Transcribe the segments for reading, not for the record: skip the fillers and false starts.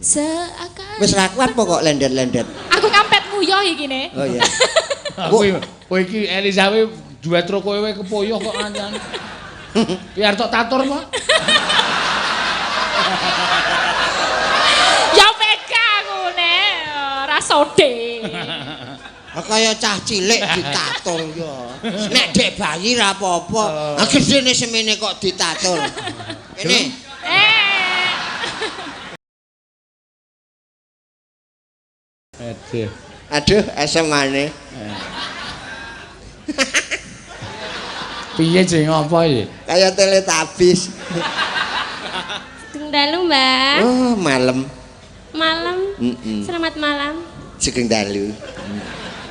Seakan. Wis ra kuat pokok lendet-lendet. Aku kampet nguyuh iki ne. Oh iya. Kowe kowe iki Elisa we duet ro kowe we kepoyoh kok kancane. Biar tok tatur kok. Ya pegang aku ne, ora sode. Kaya cah cilik ditatur ya. Nek dek bayi ra apa-apa. Ah gedene semene kok ditatur. Kene. Eh. Aduh. Aduh, esemane. Piye jeng apa iki? Kaya Teletubbies. Sugeng dalu, Mbak. Oh, malam. Malam. Mm-mm. Selamat malam. Sugeng dalu.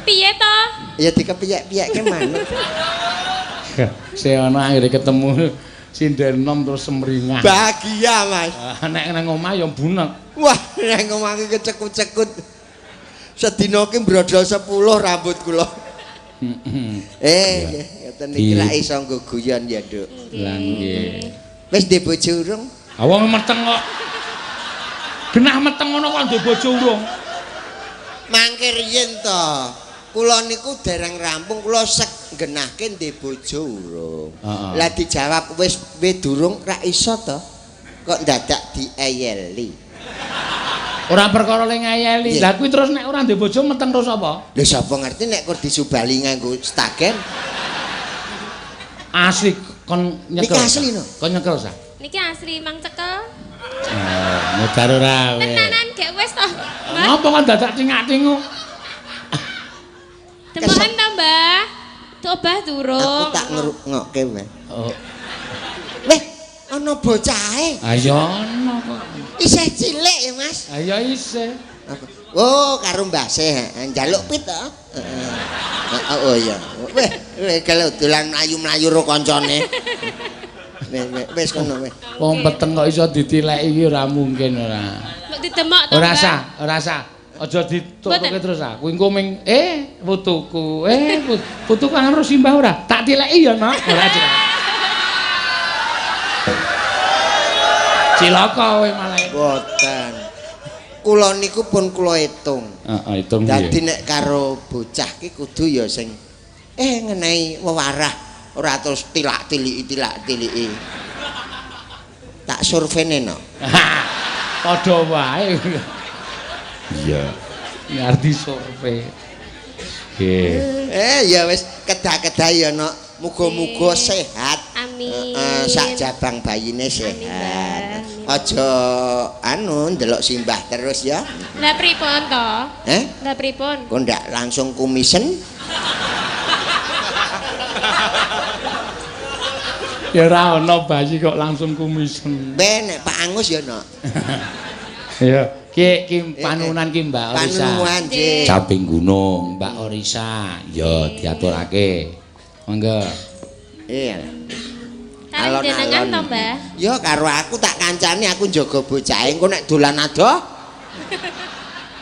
Piye to? Ya dikepiyek-piyekke manuk. Sing ana akhire ketemu sinden nom terus semringah. Bahagia, Mas. Ah, nek nang omah ya bunek. Wah, nek omah iki kecekut-cekut. Sedina ki brodol 10 rambut kula. Eh, ngeten iki lak iso nggo guyon ya, Nduk. Lah nggih. Wis ndek bojo urung? Ah wong meteng kok. Genah meteng ngono kok ndek bojo urung. Mangke riyen to. Kula niku dereng rampung kula sek nggenahke ndek bojo urung. Heeh. Lah dijawab wis we durung ra iso to. Kok dadak dieyeli. Ora perkara le ngeyeli. Iya. Lah kuwi terus nek ora ndek bojo meteng terus apa? Lho sapa ngerti nek kur disubali nganggo stagen? Asli kon nyekel. Niki asli, no? Kon nyekel sa. Niki asli mang cekel. Eh, mudar ora kowe. Tenanan gek wis to, Mbak. Ngapa kon dadak cingak-cinguk? Demokan to, Mbak. Obah durung. Aku tak ngrungokke wae. Oh, Weh, ana bocahe. ayo ana kok. Isih cilik ya, Mas. Ayo isih. Apa? Oh, karo mbase, heeh, njaluk pit to. Heeh. Heeh, oh iya. Weh, weh kalau dolan mlayu-mlayu ro kancane. Weh, weh, wis kono weh. Wong peteng kok iso ditileki iki ora mungkin ora. Mbok didemok to, Ora Mbak. sah, ora sah. Aja ditutuke Mboten. terus ah. Kuwi engko ming putuku, putuku kangen ro simbah ora? Tak tileki ya, Nok. Ora cilaka. Cilaka kowe malah. Boten. Kula niku pun kula hitung. Heeh, hitung Dadi nek karo bocah ki kudu ya sing ngenehi wewarah, ora terus tilak-tiliki tilak-tiliki. Tak survene no. Padha wae. Iya. Ngerti survei. Nggih. Ya wis kedah-kedah ya nok. Muga-muga sehat. Amin. Sak jabang bayine sehat. Aja anu ndelok simbah terus ya. Lah pripun to? Eh? Lah pripun? Kok ndak langsung kumisen? Ya ora ana bayi kok langsung kumisen. Ben nek Pak Angus ya nok. Ya, ki ki panunan ki Mbak Orisa. Panuwun nggih. Caping gunung Mbak Orisa. Ya diaturake. Monggo. Iya. Karo jenengan to, Mbak? Ya karo aku tak kancani aku njaga bocahe engko nek dolan adoh.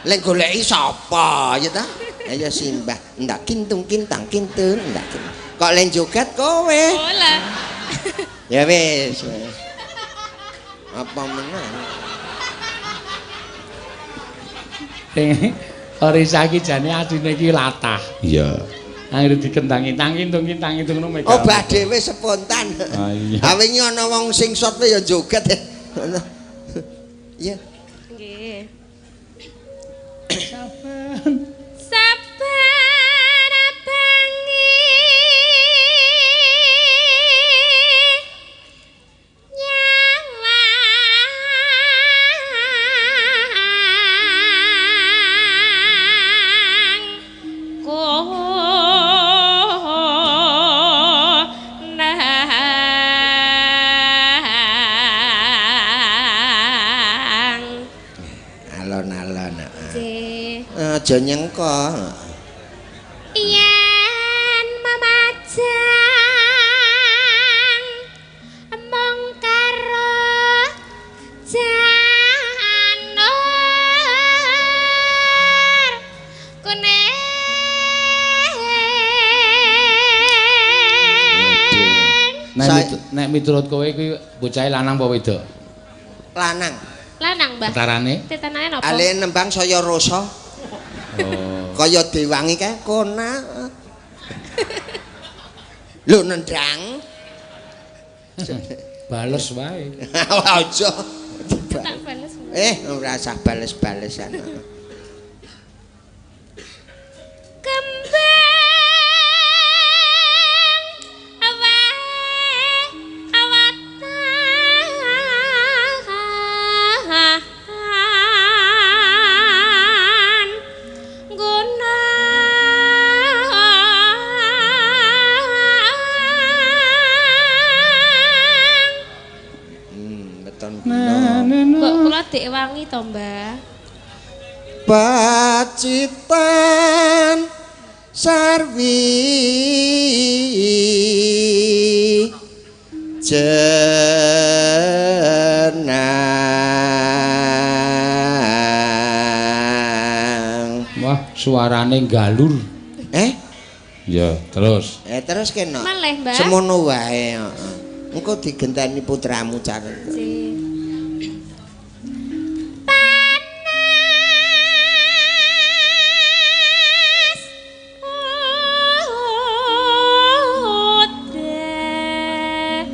Lek goleki sapa ya ta? Ayo simbah, ndak kintung kintang kintun ndak. Kok len joget kowe? Oh lah. Ya wis. Apa meneh? Sing Orisa ki jane asline ki latah. Iya. Anggere dikendangi tang kintung kintang kintung ngono mega. Obah dhewe spontan. Ah, iya. Ha wingi ana wong sing shot ya joget. Iya. Nggih. Saben. Sabar abangi nyawang konang. Alon-alon. Heeh. Nggih. Aja nyengko. Yen memajang mung karo janur kuning. Nek miturut kowe kuwi bocahe lanang apa wedok? Lanang. Lanang, Mbah. Perkarane? Tetanane napa? Ale nembang saya rasa. Oh. Kaya dewangi kae kona. Lho nendang. Bales wae. Aja. Tak bales. Mbah. Ora usah bales-balesan. Kembang awae awatan guna Beton guna. Mbok kula dik wangi to, Mbah. Pacitan sarwi jenang. Wah, suarane galur. Eh? Ya, terus. Terus kena. Malih, Mbah. Semono wae, heeh. Engko digenteni putramu Carita. Nggih. Panas udan.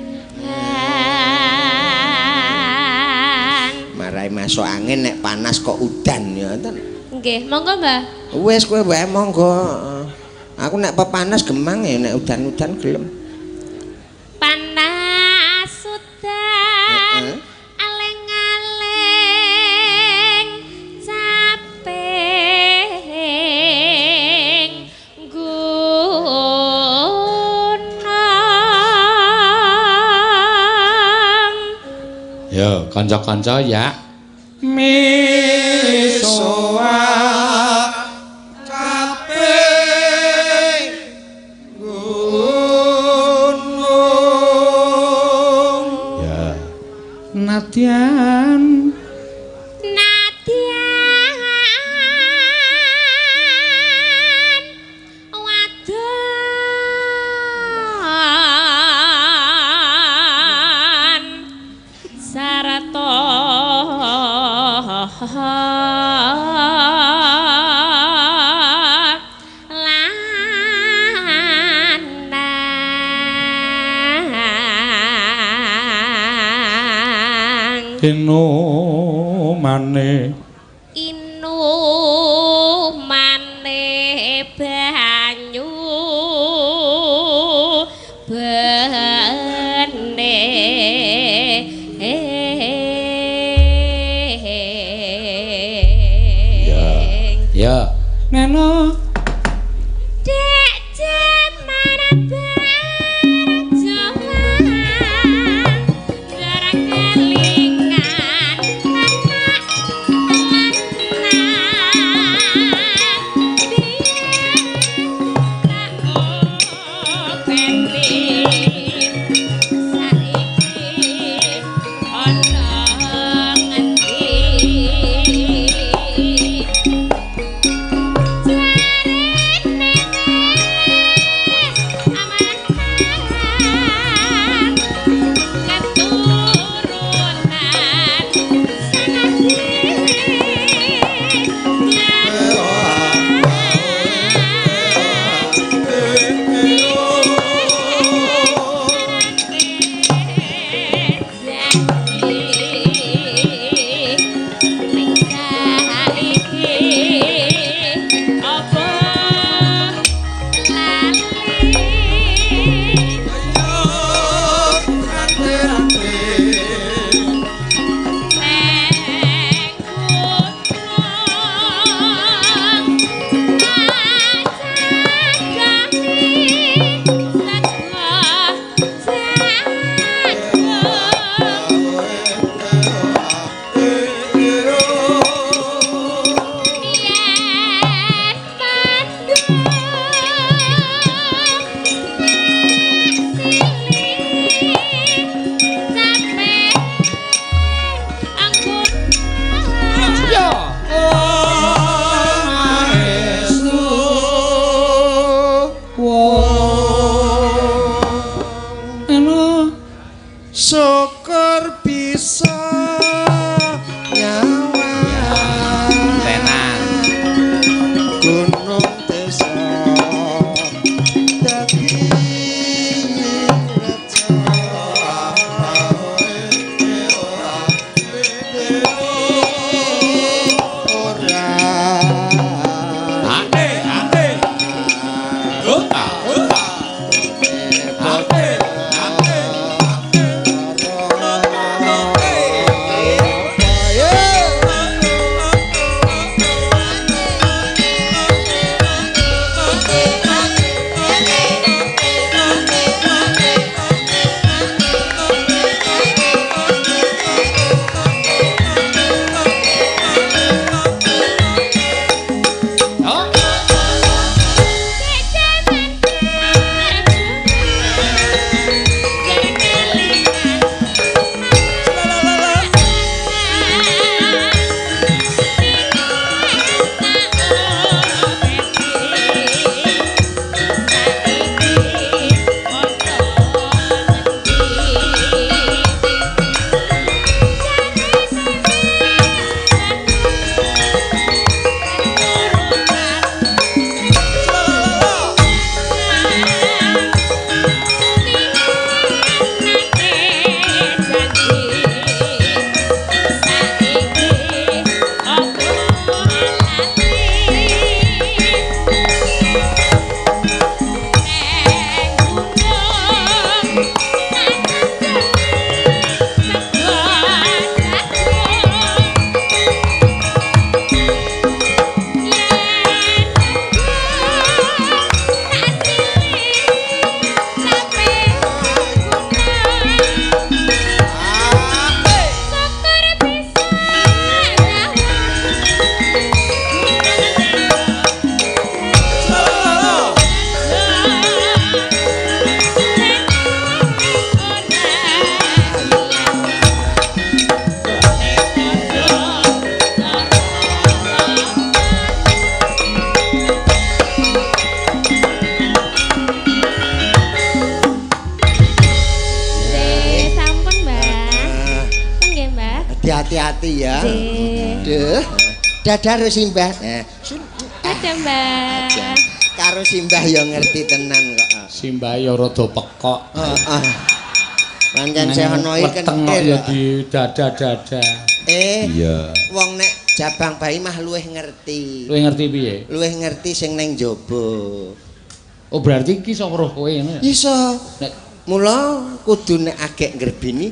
Marai masuk angin nek panas kok udan ya ten. Nggih, monggo Mbah. Wis kowe wae monggo. Aku nek pepanas gemang ya nek udan-udan gelem. Panas udan. Heeh. Aleng-aleng caping gunung. Ya, kanca-kanca ya. Misoa caping gunung. Ya. Nadyan Nadyan wadon sarta lanang inumane inumane banyu bene. Ya. Neno Dek jemana berjuang gara kelingan anak lanang biyen tak openi saiki ana ngendi. Hati-hati ya. Nggih. Duh. Dadah karo Simbah. Sun. Dadah, Mbah. Karo Simbah ya ngerti tenan kok. Simbah ya rada pekok. Heeh. Pancen sehono iki Weteng kok kentir. ya di dada-dada. Iya. Wong nek jabang bayi mah luwih ngerti. Luwih ngerti piye? Luwih ngerti sing neng jaba. Oh berarti iki iso weruh kowe ngono ya? Iso. Nek Mula kudu nek agek ngrebini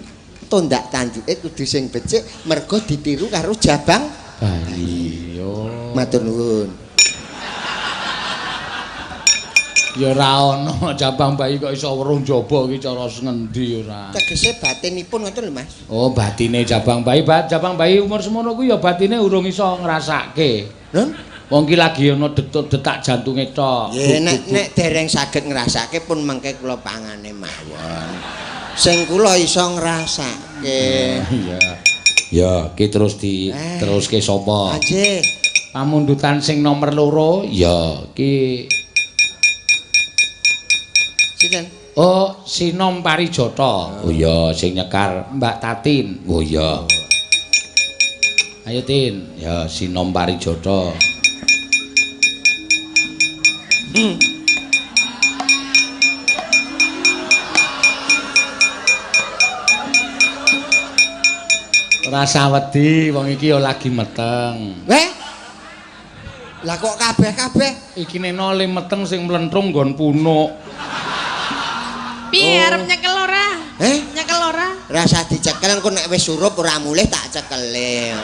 tondak tanduke kudu sing becik mergo ditiru karo jabang bayi yo. Matur nuwun. Ya ora ono jabang bayi kok iso weruh njaba iki cara ngendi ora. Tegese batinipun ngoten lho Mas. Oh batine jabang bayi, jabang bayi umur semono kuwi ya batine urung iso ngrasake. Nun? Wong ki lagi ana detak jantunge tok. Nggih nek dereng saged ngrasake pun mengke kula pangane mawon. Sing kula iso ngrasake. Iya. Ya, ki terus diteruske sapa? Nggih. Pamundutan sing nomor 2 ya ki Sinten? Oh, Sinom Parijata. Oh iya, sing nyekar Mbak Tatin. Oh iya. Ayo Tin, ya Sinom Parijata. Rasa wedi wong iki ya lagi meteng. Weh. Lah kok kabeh-kabeh Iki neno le meteng sing mlentrung nggon punuk. Piye arep nyekel ora? Nyekel ora? Rasa dicekel engko nek wis surup ora mulih tak cekele.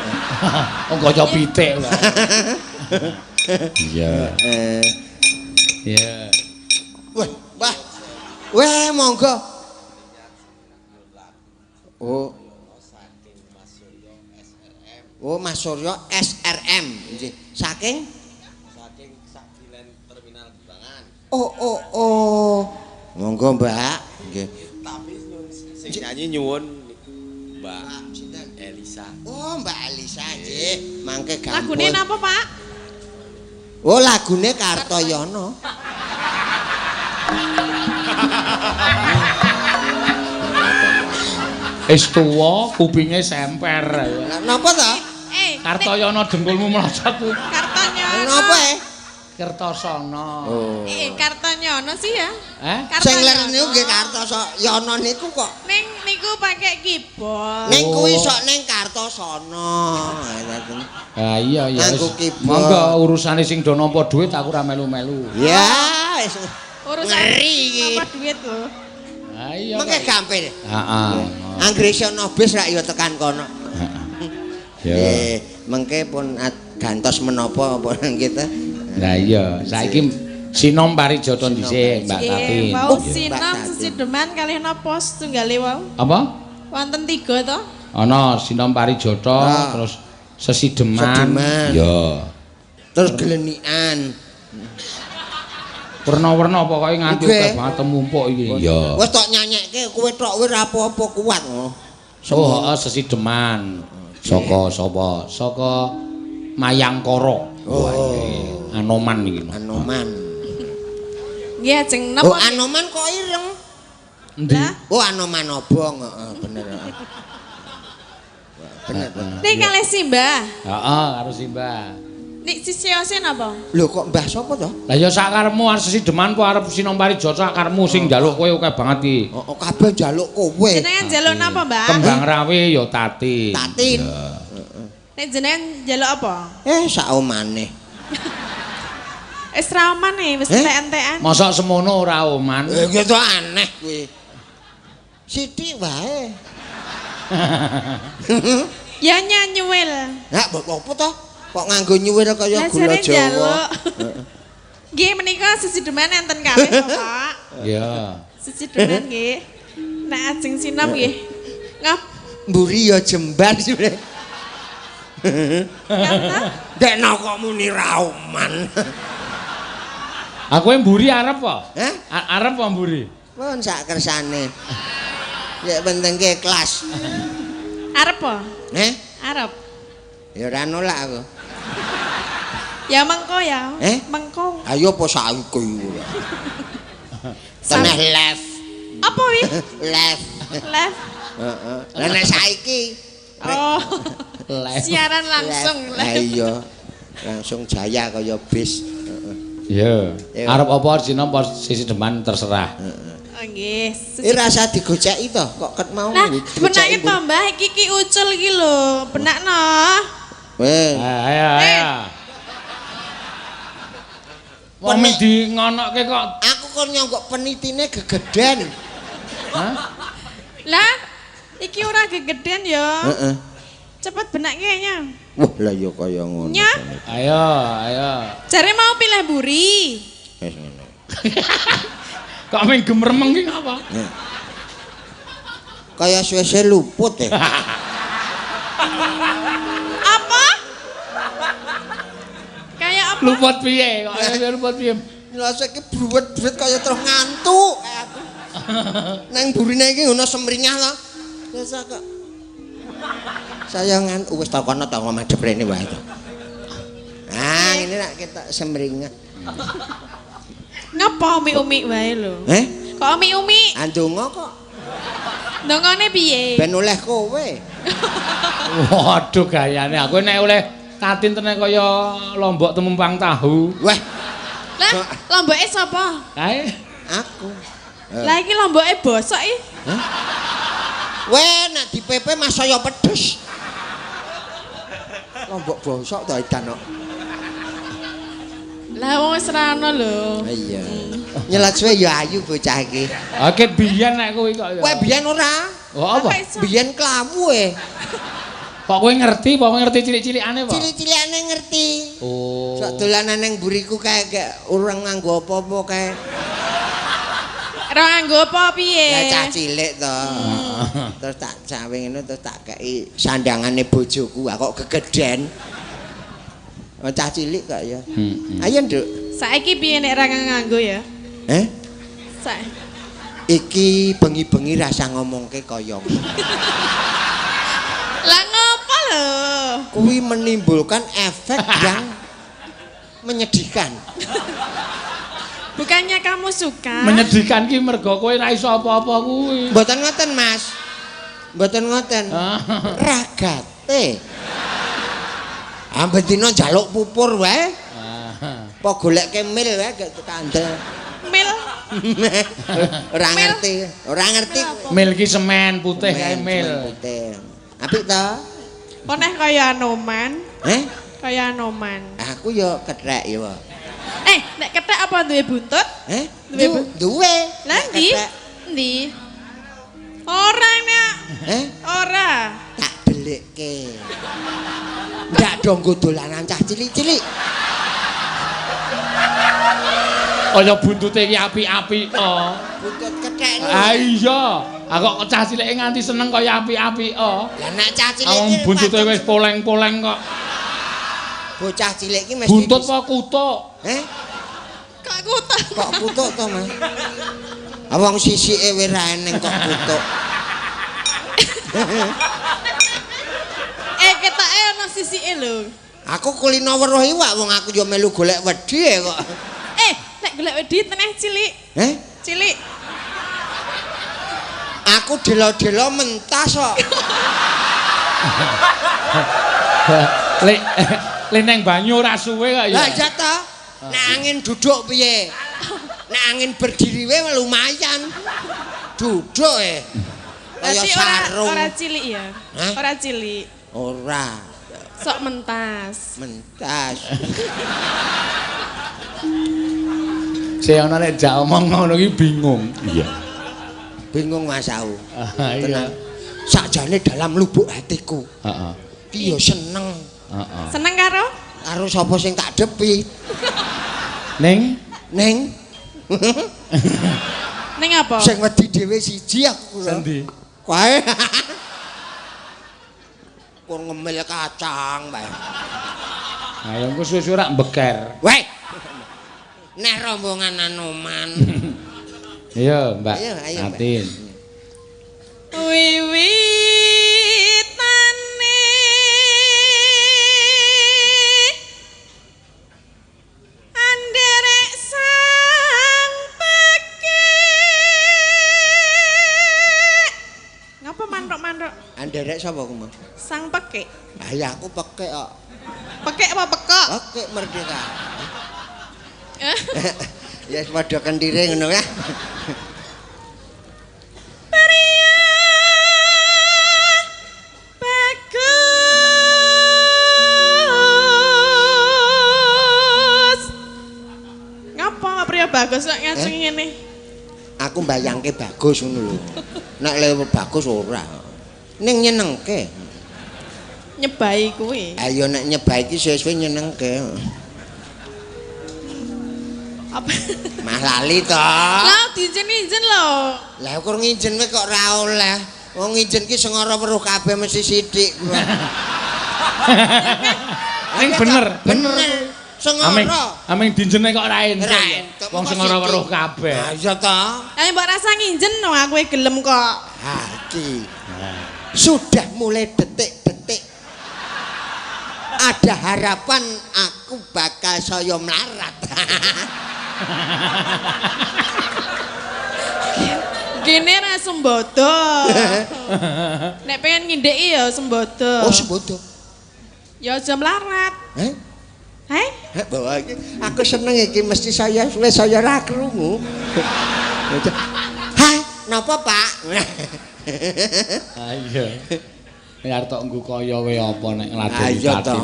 Wong kaya pitik wae. Iya. Iya. Wah, wah. Weh, monggo. Oh. Oh, Mas Suryo SRM. Nggih. Saking Sakilen Terminal Kembangan. Oh, oh, oh. Monggo, Mbak. Nggih. Tapi sing nyanyi nyuwun Mbak Elisa. Oh, Mbak Elisa nggih. Mangke gampang. Lagune napa, Pak? Oh, lagune Kartoyono. Wis tuwa, kupinge semper. Lah napa to? Kartoyono dengkulmu melosot. Kartonyono. Napa e? Kertosono. Oh. Kartonyono sih ya. Sing ler niku nggih Kartosono niku kok. Ning niku pakai keyboard. Ning kuwi sok ning Kartosono. Ha iya ya. Nganggo keyboard. Monggo urusane sing do nampa dhuwit aku ora melu-melu. Ya wis. Urusan Ngeri iki. Nampa dhuwit lho. Ha iya. Mengke gampil. Heeh. Anggere iso bis rak ya tekan kono. Ya. Mengke pun gantos menapa apa kita. Lah iya, saiki Sinom Parijata dhisik Mbak Tatin. Wau Sinom sesideman kalih napa setunggale wau? Apa? Wonten 3 to? Ana Sinom Parijata terus sesideman. Iya. Terus glenikan. Werna-werna pokoke nganti akeh banget temumpuk iki. Iya. Wis tok nyanyekke kowe tok kowe ora apa-apa kuat. Oh, heeh sesideman. Saka sapa? Saka Mayangkara. Oh. Anoman iki. Anoman. Nggih ajeng napa? Oh, Anoman kok ireng? Endi? Oh, Anoman obong, heeh bener. Bener. Nek kalih Simbah. Heeh, karo Simbah. Nek sisiose napa? Lho kok Mbah sapa to? Lah ya sakarepmu arep sesideman apa arep Sinom Parijata sakarepmu sing njaluk kowe akeh banget iki. Heeh, kabeh njaluk kowe. Jenengan njaluk napa, Mbah? Kembang rawe ya Tati. Tatin. Nek jenengan njaluk apa? Sak omane. Wis ra oman e, wis entek-entekan. Mosok semono ora oman. Gitu aneh kuwi. Sithik wae. Ya nyanyuwil. Lah mbok apa to? Kok nganggo nyuwil kaya gula Jawa. Nggih menika sesideman enten kalih to, Pak. Iya. Sesideman nggih. Nek ajeng Sinom nggih. Ngap mburi ya jembar sih. Dekno kok muni ra oman. Aku mburi arep apa? Hah? Arep apa mburi? Pun sak kersane. Nek pentingke kelas. Arep apa? Heh? Arep. Ya ora nolak aku. Ya mengko ya. Mengko. Ayo apa saiki ora. Teneh left. Apa wi? Left. Left. Heeh. Lah nek saiki. Oh. Live. Siaran langsung. Lah iya. Langsung jaya kaya bis. Heeh. Iya. Iya. Arep apa Sinom posisi deman terserah. Oh nggih. Eh rasa digoceki to, kok ket mau Lah, digoceki, benake Bu. to, Mbah, iki ki ucul iki lho. Benakno. Weh, Ayo ayo. Wong Penik. di ngonoke kok. Aku kon nyonggok penitine gegeden. Hah? Lah, iki ora gegeden ya. Heeh. Cepet benake nya. Wah, lah ya kaya ngono. Nya. Ayo, ayo. Jare mau pilih buri. Wis ngono. Kok mung gemeremeng ki ngapa? Kaya suwe-suwe luput ya. Apa? Kayak apa? Luput piye? Kok ayo luput piye? Nyelose iki bruwet-bruwet kaya terus ngantuk kayak aku. Nang burine iki ngono semringah to. Biasa kok. Saya ngantuk wis takono ta madhep rene wae to. Ah, ngene nak ketok semringah. Ngapa umi-umi wae lho? Eh? Kok umi-umi? Andonga kok Ndongone piye? ben oleh kowe. Waduh gayane aku nek oleh Tatin tenan kaya lombok temumpang tahu. Wah, Lah, lomboke sapa? Kae aku. Lah iki lomboke bosok iki. Weh, nek di PP mas saya pedes. Lombok bosok to edan kok. Lah wong wis ra ono lho. Iya. Nyelat suwe ya ayu bocah iki. Oke biyen nek kuwi kok ya. Kowe biyen ora? Oh apa? Lah, kok iso? Biyen klawu e. Kok kowe ngerti, kok kowe ngerti cilik-cilikane apa? Cilik-cilikane ngerti. Oh. Sok dolanan nang mburiku kae gak ora nganggo apa-apa kae. Ora nganggo apa piye? Lah cah cilik to. Terus tak cawe ngono terus tak kei sandangane bojoku. Ah kok gegeden. Oh, cah cilik kok ya. Heeh. Ayo, Nduk. Saiki piye nek ra nganggo ya? Eh? Sa Iki bengi-bengi rasa ngomongke kaya ngono. Lah ngopo lho? Kuwi menimbulkan efek yang menyedihkan. Bukannya kamu suka? Menyedihkan ki mergo kowe ora iso apa-apa kuwi. Mboten ngoten, Mas. Mboten ngoten. Ragate. Amben dina njaluk pupur wae. Apa goleke mil wae gak kandel. Mil. Ora Mil. ngerti, ora ngerti. Mil ki semen putih kae Semen mil. putih. Apik to? Kok neh kaya Anoman? Eh? Kaya Anoman. Aku yo kethek yo. Eh, nek kethek apa duwe buntut? Eh? Duwe Duwe. Lah Nek ndi? kethek. Ndi? Ora nek. Eh? Ora. Tak delikke. Ndak dong nggo dolanan cah cilik-cilik. Kaya buntute iki apik-apik oh. Buntut kethek niku. Ah iya, aku kok cah cilike nganti seneng kaya apik-apik oh. Lah nek cah cilik Wong iki buntute pancen wis poleng-poleng kok. Bocah cilik iki mesti Buntut apa kutuk? Eh? Kok kutuk? Kok kutuk to, Mas? Ah wong sisike wis ra eneng kok kutuk. Eh, ketoke ana sisike lho. Aku kulino weruh iwak wong aku yo melu golek wedi e kok. Eh, nek golek wedi teneh cilik. Eh? Cilik. Aku delo-delo mentas kok. Lek le neng banyu ora suwe kok ya. Lah iya ta. Nek angin duduk piye? Nek angin berdiri wae lumayan. Duduk e. Kaya Berarti ora sarung. ora cilik ya? Hah? Ora cilik. Ora Sok mentas. mentas. Sing ana nek jak omong ngono ki bingung. Iya. Bingung Mas aku. Ah, iya. Tenang. Sakjane dalam lubuk hatiku. Heeh. Ki yo seneng Heeh. Seneng karo? karo sapa sing tak depi. Ning Ning Ning apa? sing wedi dhewe siji aku. lho. Sendi? Kae. Kur ngemil kacang bae. Ayo engko suwe-suwe rak beker. Weh. Nek rombongan Anoman. Iya, Mbak. Ayo, ayo, Mbak. Tatin. Wiwitane anderek sang pekik. Ngapa manthuk-manthuk? Nderek sapa ku, Mas? Sang pekik. Ah ya aku pekik kok. Pekik apa pekok? Pekik merdeka. Ya wis padha kendire ngono ya. Pria bagus. Ngapa pria bagus kok ngacung ngene? Aku mbayangke bagus ngono lho. Nek lewe bagus ora. Ning nyenengke. Nyebai kuwi. Ayo nek nyebai iki suwe-suwe nyenengke. Apa? Mah lali to. Lah diijen-ijen lho. Lah aku ngijen kowe kok ora oleh. Wong ngijen ki sengara weruh kabeh mesti sithik. Ning bener, bener. Ameng Sengara. ameng dinjene kok ora entuk. Ora entuk, Wong mongko sengara sithik. weruh kabeh. Ha iya to. Ayo mbok rasa nginjen no aku gelem kok. Ha iki. Sudah mulai detik-detik ada harapan aku bakal saya melarat. Gene ra sembodo. Nek pengen ngindeki ya sembodo. Oh, sembodo. Ya aja melarat. Heh? Heh? Heh, bawa iki aku seneng iki mesti saya suwe saya ra krungu. Hah, napa Pak? Ha iya. Nek arep tok nggo kaya wae apa nek ngladeni Ayo to. Tatin.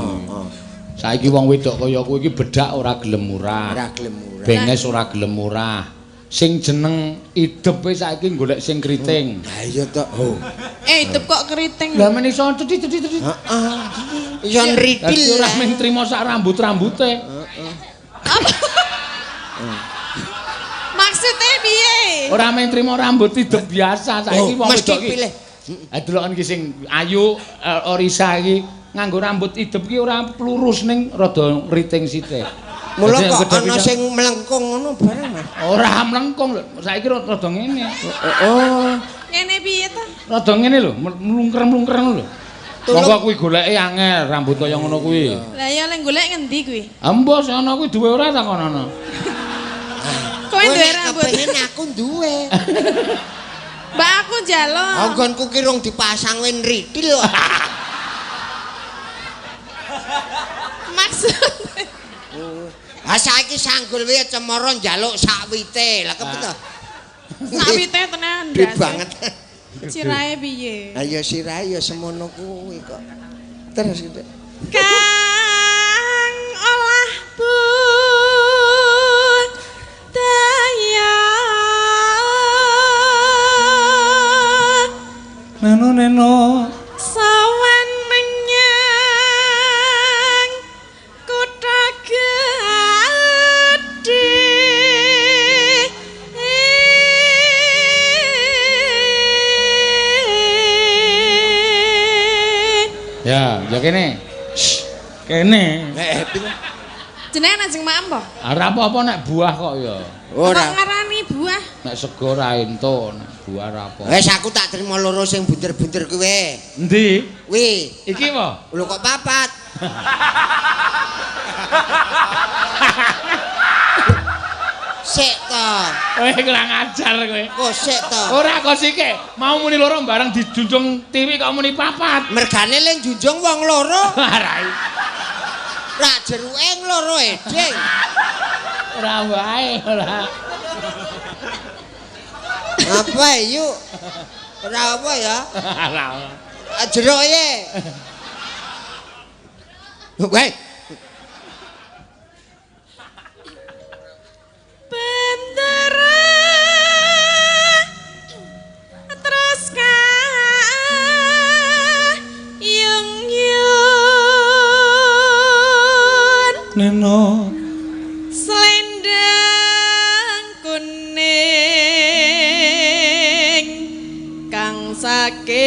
Saiki wong wedok kaya kowe iki bedak ora gelem murah. Ora gelem murah. Benges ora gelem murah. Sing jeneng idep wae saiki golek sing kriting. Ha iya to. Oh. Eh, idep kok keriting. Lah men iso cethit-cethit. Heeh. Iso nritil. Dadi ora mung trimo sak rambut-rambute. Maksudnya piye? Ora mung trimo rambut idep biasa. Saiki Oh, wong mesti wedok iki. pilih. Ha deloken iki sing ayu Orisa iki nganggo rambut idep ki ora lurus ning rada ngriting sithik. Mula Dadi kok yang ana gede sing mlengkung ngono bareng Mas. Ora mlengkung lho. Saiki rada ngene. Oh. Ngene piye ta? Rada ngene lho, mlungker-mlungker ngono lho. Tulung. Monggo kuwi goleke angel rambut kaya ngono kuwi. Lah ya lek golek ngendi kuwi? Embo sing ana kuwi duwe ora takonono. Kowe duwe nek rambut. Kepengin aku duwe. Mbak aku njaluk. Anggonku ki rung dipasang wae nritil kok. Maksudnya Ha saiki sanggul wae cemara njaluk sakwite. Lah kepiye to? sawite tenan. Gede ndase. banget. Sirahe piye? Ayo sirahe ya semono kuwi kok. Terus gitu. Kang olah budaya. Neno neno. Sawan menyang kutha gedhe. Ya, ya kene. Shh, kene. Eh, Jenengan ajeng maem po? Ora apa-apa nek buah kok ya. ora. Kok ngarani buah? Nek sego ora entuk, nek buah ora apa. Wes aku tak terima loro sing bunder-bunder kuwi. Endi? Kuwi. Iki apa? Lho kok papat? Sik to. Kowe kurang ajar kowe. Kok sik to. Ora kok sike, mau muni loro bareng dijunjung tiwi kok muni papat. Mergane le njunjung wong loro, Ora. rak jeruke loro eding. Ora wae ora. Apa yuk? Ora apa ya? Ora. Ah, Jeruk ye. Weh, Bendera terus kayung yun Neno. selendang kuning kang saking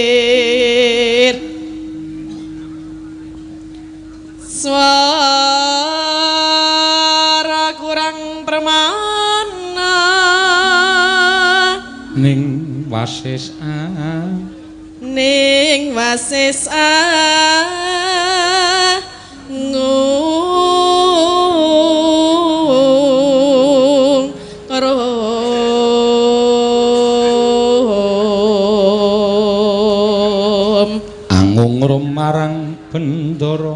wukir suara kurang permana Ning wasis ning wasis Bendara.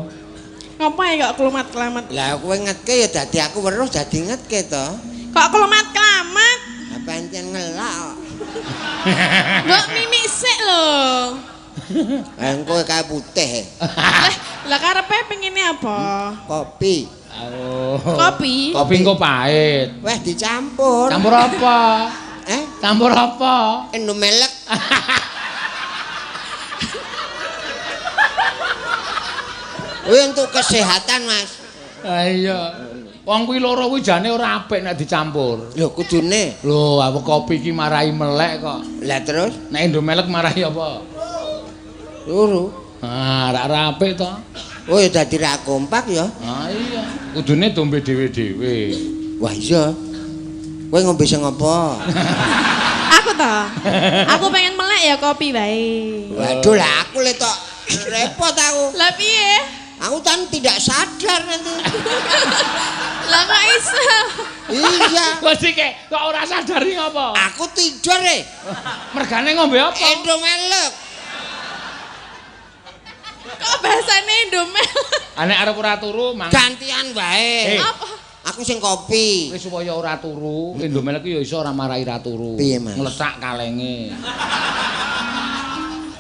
Ngopo ya kok klumat-klamat? Lah kowe ngetke ya dadi aku weruh dadi ngetke to. Kok klumat-klamat? Lah pancen ngelak kok. Mbok mimik sik lho. Eh engko kae putih. Lah karepe pengine apa? Kopi. Oh. Kopi. Kopi engko pahit. Weh dicampur. Campur apa? Eh? Campur apa? Indomelek. Kuwi untuk kesehatan, Mas. Ah iya. Wong kuwi loro kuwi jane ora apik nek dicampur. Lho kudune. Lho, aku kopi iki marai melek kok. Lah terus Nek Indomelek marai apa? turu. Ah, ora apik to. Oh ya dadi ra kompak ya. Ah iya. Kudune dombe dhewe-dhewe. Wah iya. Kowe ngombe sing apa? Aku to. Aku pengen melek ya kopi wae. Waduh lah aku le tok repot aku. Lah piye? Aku kan tidak sadar nanti. Lah kok iso? Iya. Kok sik kok ora sadar iki ngapa? Aku tidur e. Mergane ngombe apa? Indomelek. Kok bahasane Indomel? Nek arep ora turu mang Gantian wae. Eh. Apa? Aku sing kopi. Wis supaya ora turu, Indomelek ki ya iso ora marai ra turu. Piye, Mas? Ngletak kalenge.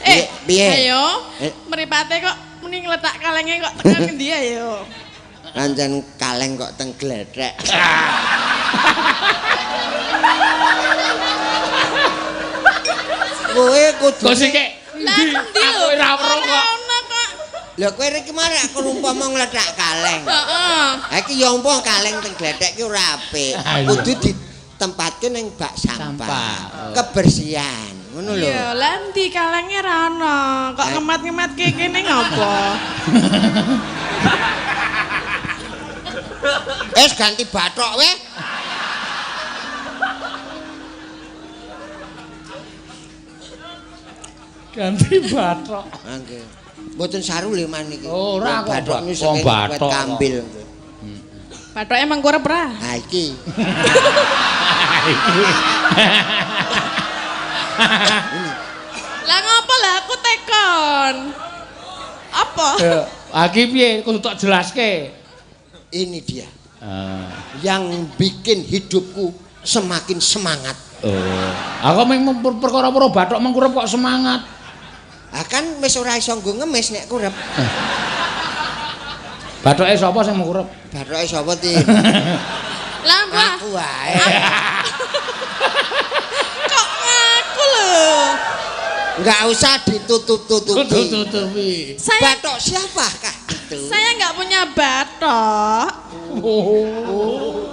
Eh, Piye? Ayo. Eh. Mripate kok muni ngletak kalenge kok tekan ngendi ayo. Pancen kaleng kok teng glethek. Kowe kudu Kok sik Lah endi Aku lho? ora weruh kok. Ora ono kok. Lho kowe iki marek aku umpama ngletak kaleng. Heeh. Ha iki ya umpama kaleng teng glethek ki ora apik. Ah, iya. Kudu ditempatke ning bak sampah. Sampah. Kebersihan. Ngono lho. Iya, lah endi kalenge ra ono. Kok Eh. ngemat-ngematke kene ngopo? Wis ganti bathok weh. Ganti bathok. Ah, nggih. Mboten saru lho man iki. Oh, ora kok, bathok niku wong saking bathok wet kambil. Bathoke mengkurep ra? Ha iki. Lah ngopo lah aku tekon? Apa? Ya, iki piye kudu tak jelaske. Ini dia Ah. yang bikin hidupku semakin semangat. Oh. Aku mung perkara-perkara bathok mengkurep kok semangat. Ah kan wis ora iso nggo ngemis nek kurep. Bathoke sapa sing mengkurep? Bathoke sapa ti? Lah mbah, Aku wae. kok ngaku lho. Enggak usah ditutup-tutupi. Tutup-tutupi. Saya Bathok siapakah itu? saya nggak punya bathok. Oh.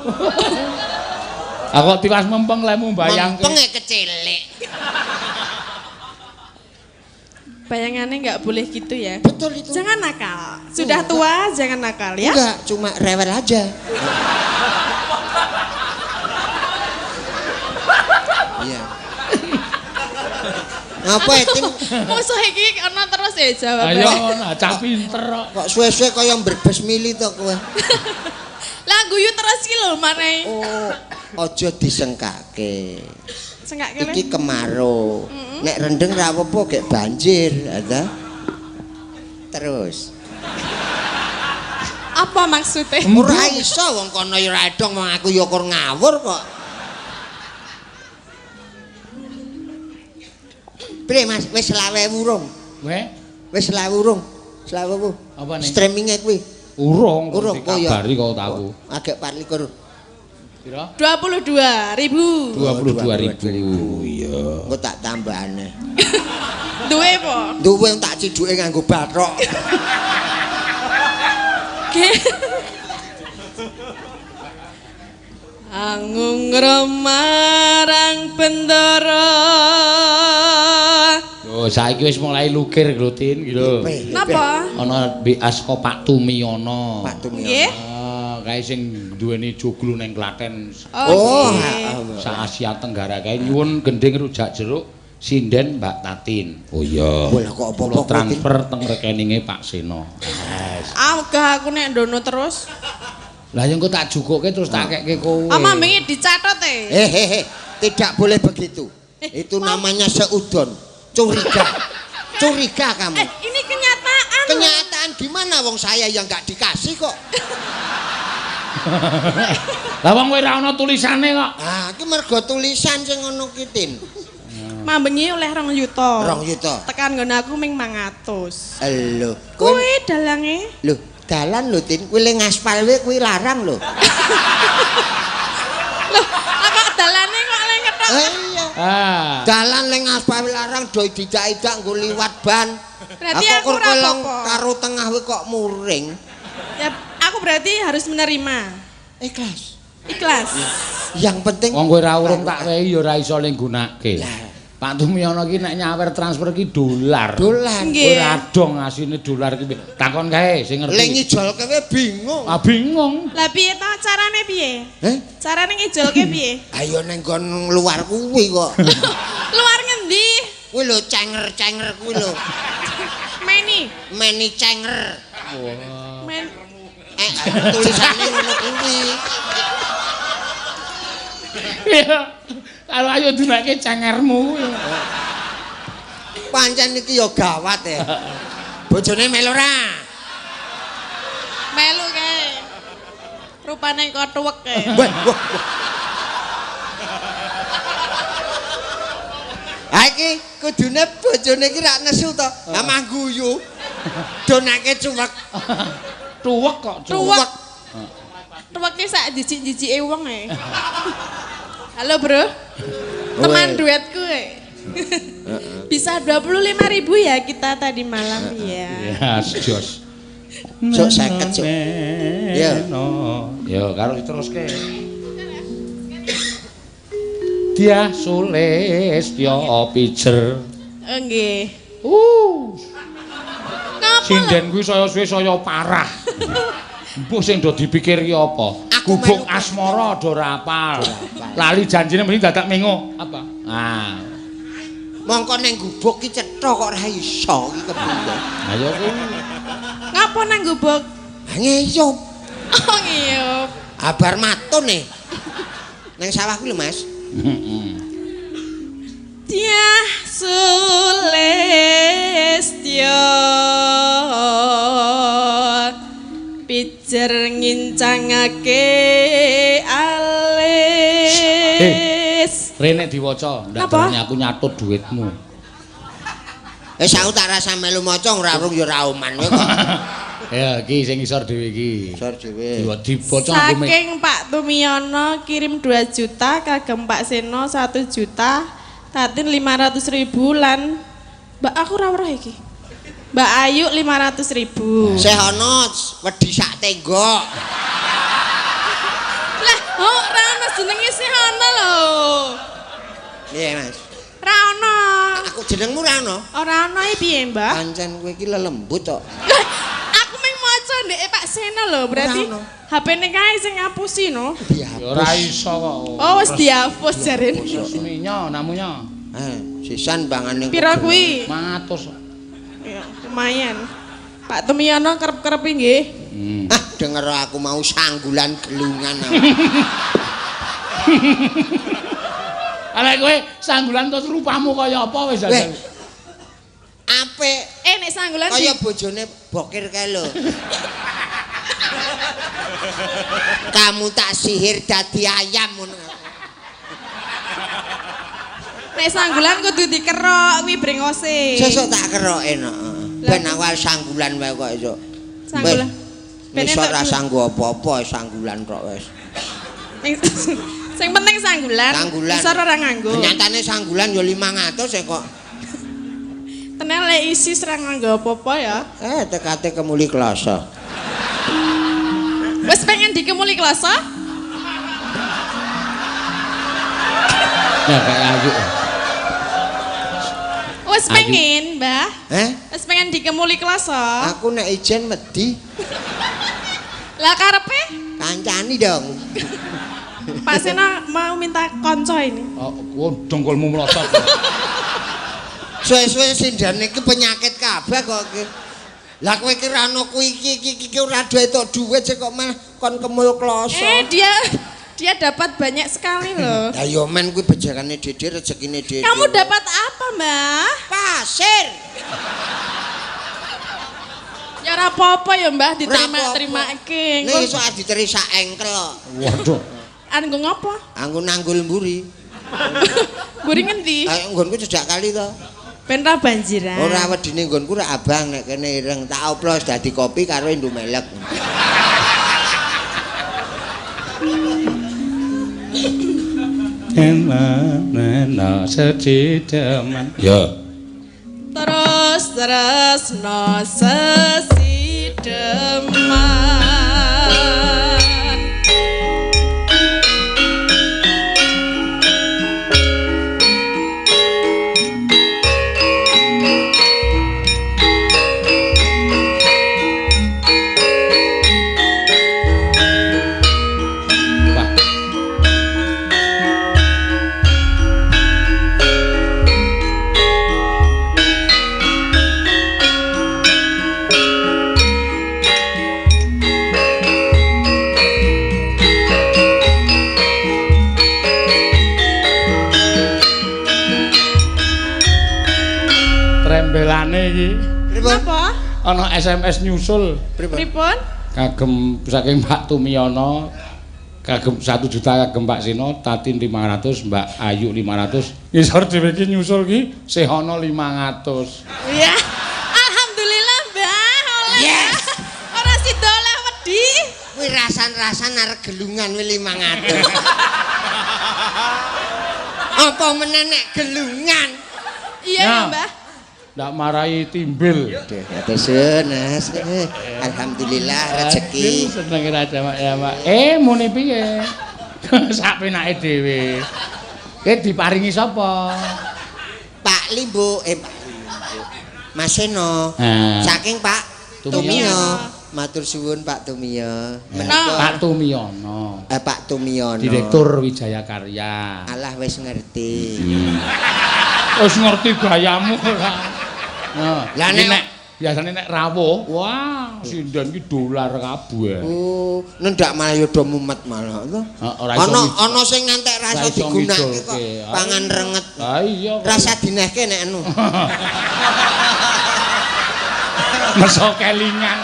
Aku tiwas mempeng lemu bayangke. Mempenge kecilik. Bayangannya nggak boleh gitu ya. Betul itu. Jangan nakal. Sudah tua jangan nakal ya. Enggak, cuma rewel aja. Iya. Ngapa ya, Tim? Musuh iki ana terus ya jawabannya. Ayo, nah, cah pinter kok. Kok suwe-suwe kaya mbrebes mili to kowe? Lah guyu terus iki lho maneh. Oh, aja disengkake. Sengak kene. Iki kemarau. Nek rendeng ra apa-apa gek banjir, ada. Terus. Apa maksudnya? Ora iso wong kono ya ora edong wong aku ya kur ngawur kok. Piye Mas, wis 25 urung? Weh, Wis 25 urung? 25. Apa nih? Streaminge kuwi. Urung, Urung kok ya. dikabari kok aku. Agek 24. Pira? 22.000. 22.000. Iya. Engko tak tambahane. Duwe po? Duwe tak ciduke nganggo bathok. Angung remarang bendara. Oh, saiki wis mulai lukir Glotin iki lho. Napa? Ana BA saka Pak Tumiyono. Pak Tumiyono. Nggih. Ah, kae sing duweni joglo ning Klaten. Oh, nggih. Sa Asia Tenggara kae nyuwun gending rujak jeruk sinden Mbak Tatin. Oh iya. Wah, kok apa-apa Kula transfer teng rekeninge Pak Seno. Yes. Ah, ogah aku nek ndono terus. Lah ya engko tak jukuke terus tak kekke kowe. Ama wingi dicatet e. Eh, tidak boleh begitu. Itu namanya seudon, curiga. Curiga kamu. Ini kenyataan. Kenyataan mana wong saya yang nggak dikasih kok. Lah wong kowe ora ana tulisane kok. Ah, iki mergo tulisan sing ngono ki, Tin. Mambengi oleh 2 yuta. 2 yuta. Tekan nggon aku ming 500. Lho, kowe Kuwi dalange. lho, dalan lho, Tin. Kuwi le ngaspal wae kuwi larang lho. Loh, lah kok dalane kok le ngetok. Iya. Ah. Dalan le ngaspal wae larang do didak-idak nggo liwat ban. Berarti aku kur ora kolong apa-apa. karo tengah wae kok muring. Ya, aku berarti harus menerima. Ikhlas. Ikhlas. Yang penting Wong kowe ora urung tak wehi ya ora iso le nggunake. Pak Tumiono ki nek nyawer transfer ki dolar. Dolar. Nggih. Ora dong asine dolar ki. Takon kae sing Le ngerti. ngijolke wae bingung. Ah bingung. Lah piye to carane piye? Heh? Carane ngijolke piye? Ayo neng nggon luar kuwi kok. Luar ngendi? Kuwi lho cenger-cenger kuwi lho. Meni. Meni cenger. Men Tulisane ngono kuwi. Iya. Kalau ayo dunake cengermu. Pancen iki ya gawat ya. Bojone melu ora? Melu kae. Rupane kok tuwek kae. Wah, wah, wah. Ha iki kudune bojone iki rak nesu to. Lah mah guyu. Donake cuwek. Tuwek kok Tuwek. Tuwek ki sak jijik-jijike wong e. Halo, Bro. Teman duetku e. Bisa 25.000 ya kita tadi malam ya. Ya, jos. Sok 50 sok. Ya. Ya, karo diteruske. Dia Sulistya pijer. Nggih. Ngapa? Sinden kuwi saya suwe saya parah. Mbuh sing do dipikir ki apa? Aku Gubuk melu- asmara do ora apal. Lali janjine mesti dadak mengo. Apa? Ah. Mongko ning gubuk ki cetha kok ora iso iki kepiye. Ayo kuwi. Ngapa nang gubuk? Ha ngeyup. Oh, ngiyup. Abar matun e. Nang sawah kuwi lho, Mas. Heeh. Dyah Sulistya pijer ngincangake alis. Rene diwaca, ndak Napa? berani aku nyatut duitmu. Wis aku tak rasa melu maca ora urung ya ora oman kowe kok. Ya iki sing isor dhewe iki. Isor dhewe. Diwaca nggo mik. Saking Pak Tumiono kirim 2 juta kagem Pak Seno 1 juta, Tatin 500.000 lan Mbak aku ora weruh iki. Mbak Ayu 500.000. Sih ana wedi sak tenggok. Lah, oh, ora ono jenenge sih ono lho. Piye, Mas? Ora ono. Aku jenengmu ora ana. Ora ono iki piye, Mbah? Pancen kowe iki lelembut kok. Lah, aku mung maca ndeke Pak Seno lho, berarti Ora ono. HP-ne kae sing ngapusi no. Ya ora iso kok. Oh, wis dihapus jarene. Resminya namunya Eh, sisan bangane. Pira kuwi? 500. Ya, lumayan. Pak Tumiono kerep-kerep nggih. Hmm. Ah, denger aku mau sanggulan gelungan. Ala kowe sanggulan terus rupamu kaya apa wis Weh. jajal. Apik Eh, nek sanggulan kaya bojone bokir kae lho. Kamu tak sihir dadi ayam ngono. nek sanggulan kudu dikerok kuwi brengose. Sesuk tak keroke no. Ben awal sanggulan wae kok esuk. Sanggulan. Ben Wis entuk ora duit. sanggup apa-apa sanggulan tok wis. Sing penting sanggulan. Sanggulan. Isor ora nganggo. Nyatane sanggulan ya 500 e kok. Tenan lek isi ora nganggo apa-apa ya. Eh tekate kemuli kloso. Wis pengen dikemuli kloso? Ya kayak ayu. Wis Ayu. pengen, Mbah. Eh? Wis pengen dikemuli kloso. Aku nek ijen wedi Lah karepe kancani dong. Pak Sena mau minta konco ini. Oh, oh dongkolmu melosot. Suwe-suwe sindane iki penyakit kabeh kok iki. Lah kowe iki ra ono kuwi iki iki iki ora duwe tok duit sik kok malah kon kemul kloso. Eh, dia dia dapat banyak sekali loh. Lah yo men kuwi bejakane dede rezekine dede. Kamu dapat apa, Mbah? Pasir. Ya ora apa-apa ya, Mbah, diterima-terimake. Nek iso diteri sak engkel kok. Waduh. Anggo ngopo? Anggo nanggul mburi. Mburi ngendi? Kayak nggonku cedhak kali to. Ben ra banjiran. Ora wedine nggonku ra abang nek kene ireng tak oplos dadi kopi karo Indomelek. Ena secideman. Ya. Terus tresno sesideman. Wah. Trembelane iki Pripun? Napa? ana SMS nyusul Pripun? Pripun? kagem saking Pak Tumiono kagem 1 juta kagem Pak Sino, Tatin 500, Mbak Ayu 500. Ngisor dhewe iki nyusul ki sih ana 500. Iya. Alhamdulillah, Mbah. Oleh. Yes. Ora sida oleh wedi. Kuwi rasan-rasan arep gelungan kuwi 500. Apa meneh nek gelungan? Iya ya, Nah. Mbah. Ndak marai timbil. Matur suwun, Mas. Alhamdulillah rezeki. Seneng ra jamak ya, Pak. Muni piye? Sak penake dhewe. Ki diparingi sapa? Pak Limbo, Pak Limbo. Mas Seno. Saking Pak Tumiyo. Tumiyo. Matur suwun Pak Tumiyo. Menika Pak Tumiono. Pak Tumiono. Direktur Wijaya Karya. Alah wis ngerti. Wis ngerti gayamu ora. Nah, Lah, nek biasane nek rawuh, wah, sinden ki dolar kabeh. Oh, nendak malah ya do mumet malah to. Ora iso Ana ana sing ngantek rasa digunakake kok pangan renget. Ha iya. Rasa dinehke nek anu. Meso kelingan.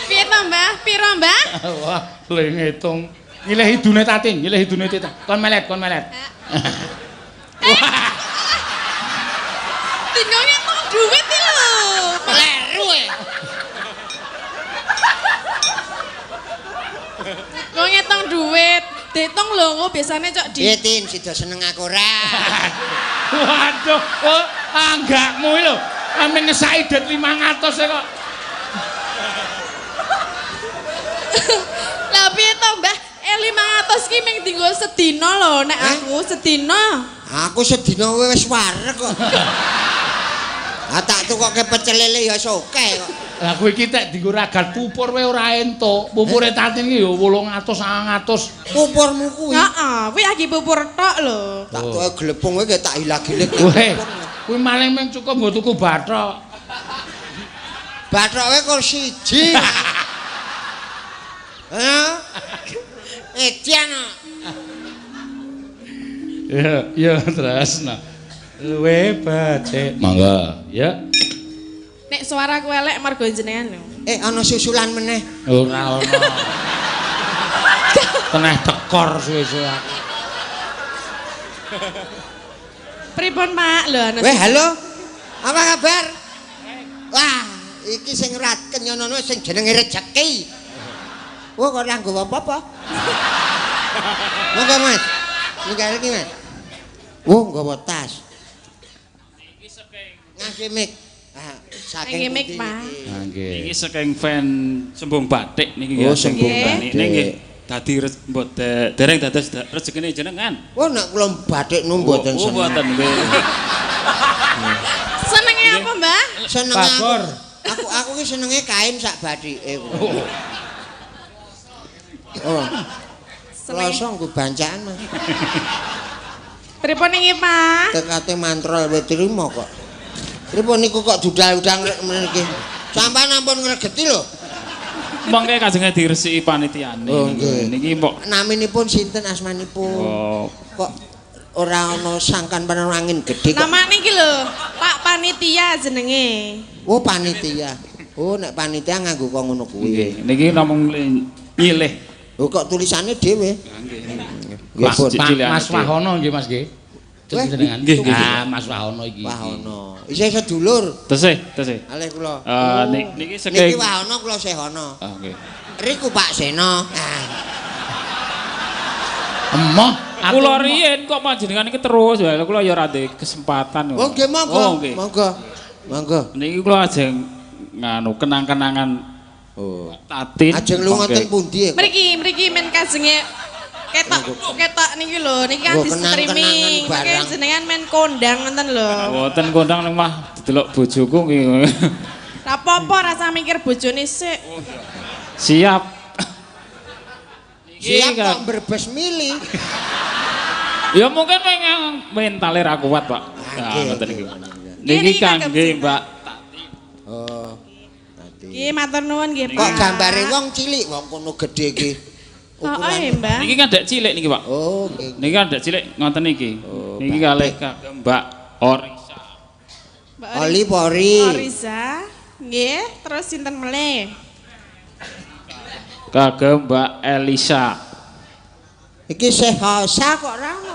Piye to, Mbah? Piro, Mbah? Wah, le ngitung. Nyilih idune Tatin, nyilih idune Tatin. Kon melet, kon melet. Tinggal ngitung duit iki lho. Kleru e. Kok ngitung duit? Diitung lho, engko biasane cok di Piye Tin, sida seneng aku ora? Waduh, oh, anggakmu iki lho. Ame ngesaki det 500 e kok. Lah piye to, Mbah? 500 ki mung dienggo sedina lho nek aku sedina. Aku sedina wis wareg kok. Ah tak tukoke pecel lele ya wis oke kok. Lah kowe iki tek dienggo ragat pupur wae ora entuk. Pupure Tatin iki ya 800 900. Pupurmu kuwi. Heeh, kuwi lagi pupur tok lho. Tak tukoke glepung kowe tak ilag-ilig. Weh, kuwi maling mung cukup nggo tuku bathok. Bathoke kok siji. Hah? Edian. Ya, ya Tresna. Luwe becik. Monggo, ya. Nek suaraku elek mergo jenengan lho. Ana susulan meneh. Ora ono. Teneh tekor suwe-suwe aku. Pripun, Pak? Lho ana. Weh, halo. Apa kabar? Wah, iki sing ora kenyono sing jenenge rejeki. Wah, kok ora nggawa apa-apa. Monggo, Mas. Ninggal iki, Mas. Wah, nggawa tas. Iki saking ngangge mic. Ah, saking mic, Pak. Nggih. Iki saking fan Sembung Batik niki Oh, Sembung Batik. Niki nggih dadi dereng dados rezekine jenengan. Wah, nek kula batik nu mboten Oh, seneng. mboten nggih. Senenge apa, Mbah? Seneng aku. Bagor. Aku ki senenge kain sak bathike. Oh. Senenge. Kloso nggo bancaan, Mas. Pripun iki, Pak? Tekate mantrol wis trimo kok. Pripun niku kok dudal-udang mriki? Sampeyan ampun ngregeti lho. Mongke kajenge diresiki panitiane. Oh, nggih. Niki mbok Naminipun sinten asmanipun? Oh. Kok Ora ana sangkan penan angin gedhe kok. Namane iki lho, Pak Panitia jenenge. Oh, panitia. Oh, nek panitia nganggo kok ngono kuwi. Nggih, niki namung nyilih. Oh, kok tulisane dhewe. Nggih. Nggih, pun. Pak Mas Wahono nggih Mas nggih. Weh, Jenengan. nggih, nggih. Ah, Mas Wahono iki. Wahono. Isih sedulur. Tesih, tesih. Alih kula. Niki Niki saking Wahono kula Sehono. Ah, nggih. Riku Pak Seno. Ah. Emoh, aku Kula riyen kok panjenengan iki terus wae kula ya ora ndek kesempatan. Oh, nggih monggo. Oh, nggih. Monggo. Monggo. Niki kula ajeng nganu kenang-kenangan Oh. Tatin. Ajeng lunga teng pundi ya, kok? Mriki, mriki men kajenge ketok ketok niki lho, niki kan Oh, di streaming. kenang-kenangan Mungkin barang. jenengan men kondang ngoten lho. Mboten kondang ning mah didelok bojoku nggih. Ra apa-apa rasa mikir bojone sik. Siap. Niki Siap kan- kok brebes mili. Ya mungkin memang mentale ra kuat, Pak. Nah, Nggih, ngoten nggih, niku. nggih. Niki Niki kangge kagem Mbak Oh. Nanti. Nggih, matur nuwun nggih, Pak. Kok gambare wong cilik wong kono gedhe iki. Oh, iya, Mbah. Niki kan dek cilik niki, Pak. Oh, nggih. Niki kan dek cilik ngoten niki. Oh, Niki kalih kagem Mbak Orisa. Mbak Oli pori. Oriza. Nggih, terus sinten melih? Kagem Mbak Elisa. Iki sehosa kok ora ono.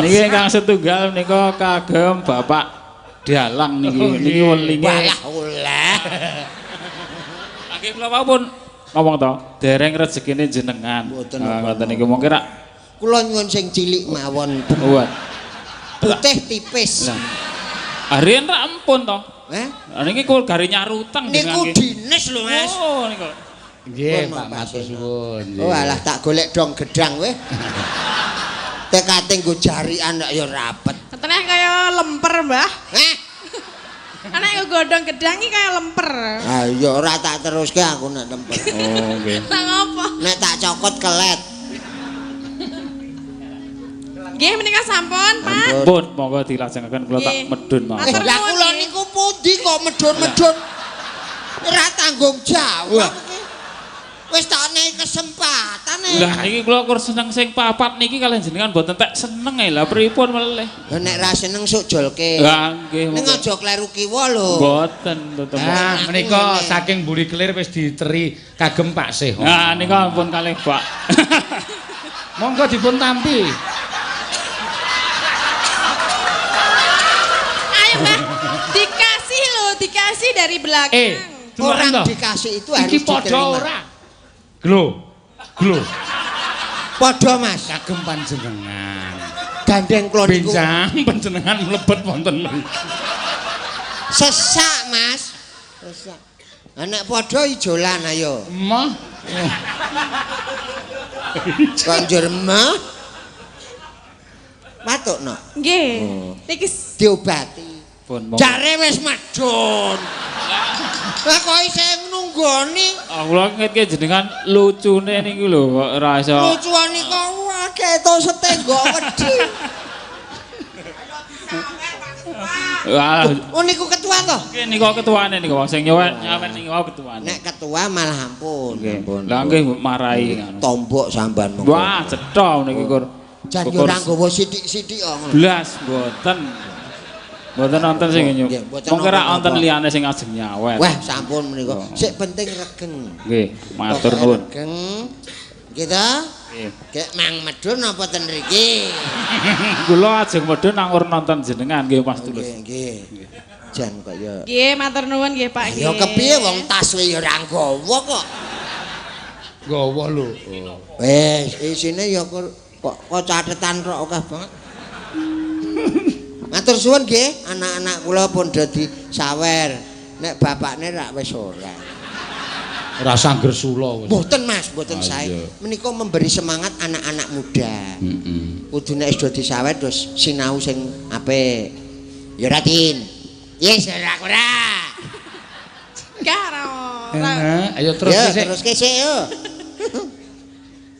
Niki ingkang setunggal menika kagem Bapak Dalang niki. Oh, Niki nggih. welinge. Walah oleh. Nggih kula wau pun ngomong to, dereng rezekine jenengan. Mboten Ah, napa-napa. ngoten niku mungkin rak Kula nyuwun sing cilik mawon. buat. Putih tipis. Lah. Arian rak empun to. Eh? Lah niki kul gari nyarutang Niku nggih. dines lho, Mas. Oh niku. Nggih, Pun, Pak Pak matur Seno. suwun. Oh alah tak golek dong gedang weh. Tekate nggo jarian kok ya rapet. Teneh kaya lemper, Mbah. Eh? Anak nggo godhong gedang iki kaya lemper. Ah ya ora tak teruske aku nek tempat. Oh nggih. Lah ngopo? Nek tak cokot kelet. Nggih menika sampun, Pak. Pun monggo dilajengaken kula tak Nggih. medun mawon. Eh, Matur lah nuwun, kula nggih. niku pundi kok medun-medun. Ora tanggung jawab iki. Wis tak nehi kesempatan e. Lah niki kula kur seneng sing papat niki kalian jenengan mboten tek seneng e lah pripun meleh. Lah nek ra seneng sok jolke. Lah nggih Ning monggo. aja kleru kiwa lho. Mboten mboten. Nah, Aku menika ngene. saking Buri Kelir wis diteri kagem Pak Sehono. Nah nika ampun kalih Pak. Monggo dipun tampi. Ayo, Mbah. Dikasih lho, dikasih dari belakang. Eh, Orang to. dikasih itu harus Iki padha diterima. ora? Glo. Glo. Padha Mas. Kagem panjenengan. Gandeng kula niku Benjang panjenengan mlebet wonten mriki. sesak Mas. Sesak. Lah nek padha ijolan ayo. Emoh. Kok njur mah? Matukno Nggih. Oh. Niki diobati. Pun monggo. Jare wis medun. Lah kok isih nunggoni? Ah kula ngetke jenengan lucune niku lho kok ora iso. Lucuane kok akeh to setenggok wedi. Wah, Oh niku ketua to? nggih niku ketuane niku sing nyawet nyawet niku wau ketuane. Nek ketua malah ampun. Nggih. Ampun. Lah nggih marahi ngono. Tombok samban monggo. Wah, cetha niki kur. Jan yo ora nggawa sithik-sithik kok ngono. Blas mboten. Mboten nonton sing nyuk. Nggih, mboten Mongko ra napa-napa. wonten liyane sing ajeng nyawet. Wah, sampun menika. Oh. Sik penting regeng. Nggih, matur Pokoke nuwun. Regeng. Nggih ta? Nggih. Gek mang medun apa ten mriki? Kula ajeng medhun nangor nonton jenengan nggih Mas Tulus. Nggih, nggih. Jan kok ya. nggih matur nuwun nggih Pak Ya nggih. kepiye wong tas we ya ora nggawa kok. Gawa lho. Wis, isine ya kok kok catetan tok akeh banget. Matur suwun nggih, anak-anak kula pun dadi sawer. Nek bapakne rak wis ora. Ora sanggersula wis. Mboten Mas, mboten Ah, sae. iya. Menika memberi semangat anak-anak muda. Heeh. Kudu nek wis dadi sawer terus sinau sing apik. Ya ora Tin. Yes, ora ora. Enggak ora. ora. Enak, ayo terus Ya, sik. terus sik yo.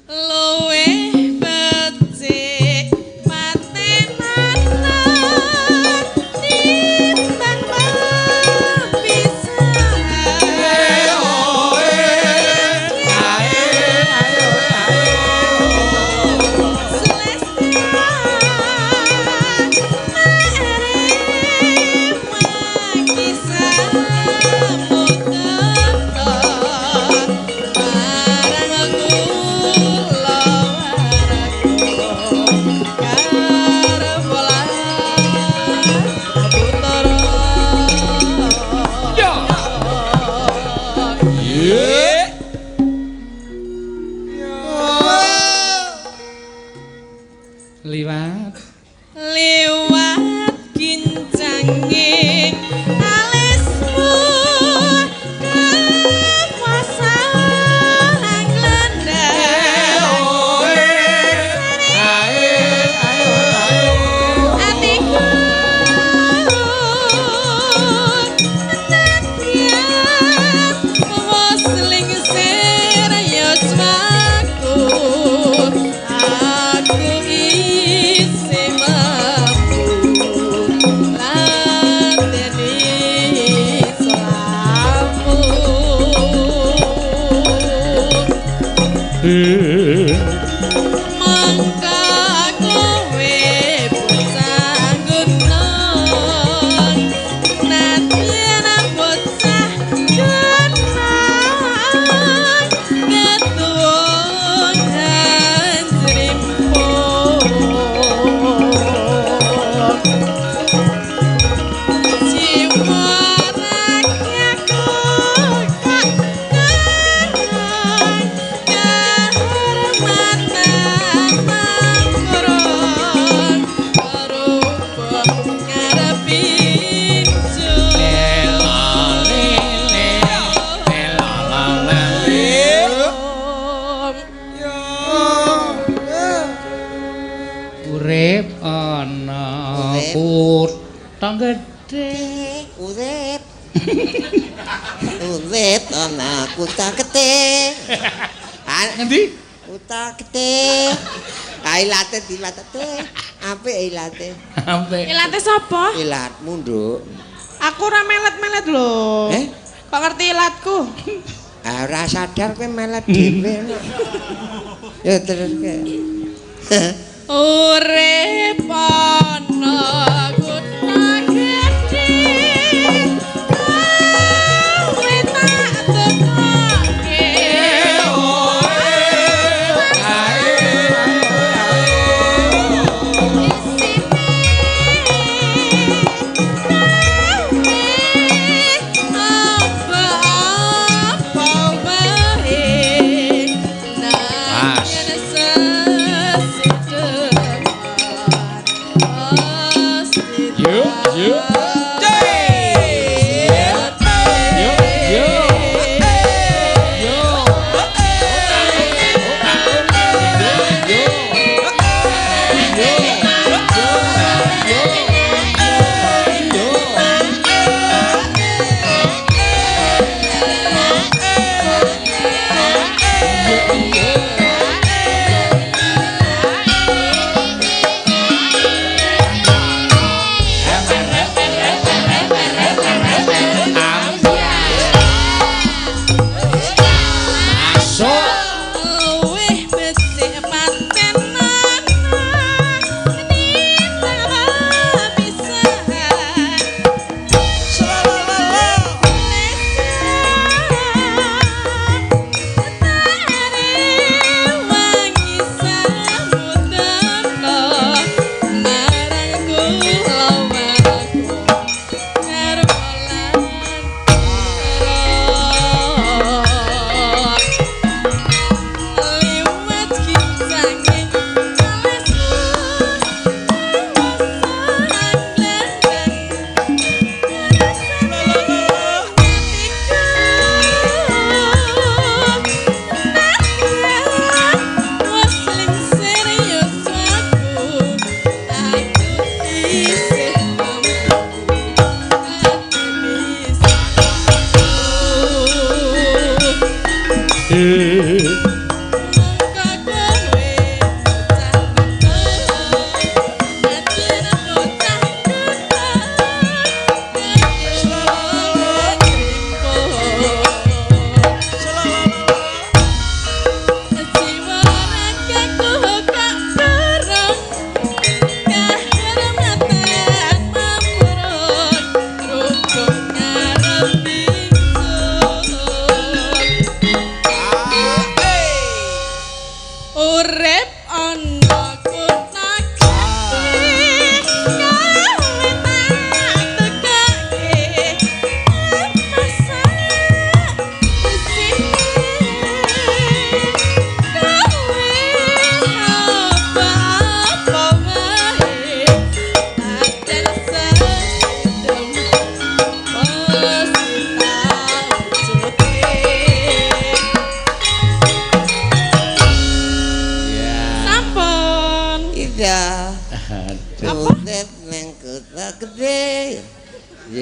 Luwih becik patenana timbang pisan. ing alismu kekuasaan glendang atiku nadyan wis lingsir yuswaku aku isih mampu lateni selamu. Mangka kowe bocah gunung nadyan bocah gunung ketuwun jrimpung jiwa rakyatku kak kurang kehormatan mangkurung rupa ngarepin. Urip ana Urip. kutha gedhe. Urip. Urip ana kutha gede. Ah, Ngendi? Kutha gede. Ah, ilate dilatete. Apik ilate. Apik. Ilate sapa? Ilatmu, Nduk. Aku ora melet-melet lho. Eh? Kok ngerti ilatku? Ah, ora sadar kowe melet dhewe. Ya terus ke. Urip ana kutha gedhe. Kowe tak tekoke. Apa-apa wae Mas. Yo, yo. Yo, yo. Yo. Masuk. Luwih becik paten ana nitah pisan. Wangi samudra marang kula waku ngarep lan liwat kincanging alisku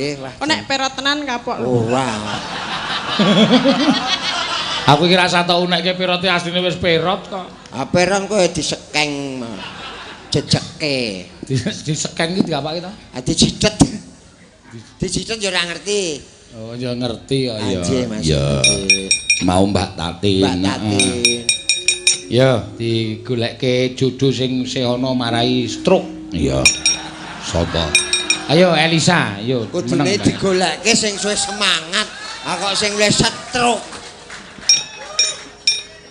Nggih, wah. Oh nek perot tenan kapok lho. Ora. Aku iki rasa tau nekke perote asline wis perot kok. Ah peron kowe disekeng jejeke. Disekeng iki diapake to? Ah dijidet. Dijidet ya ora ngerti. Oh ya ngerti kok ya. Anjir, Mas. Ya. Mau Mbak Tatin. Mbak Tatin. Ya, digolekke jodoh sing sehono marai stroke. Iya. Sapa? Ayo Elisa, ayo. Kudune digolekke sing suwe semangat. Ah kok sing wis stroke.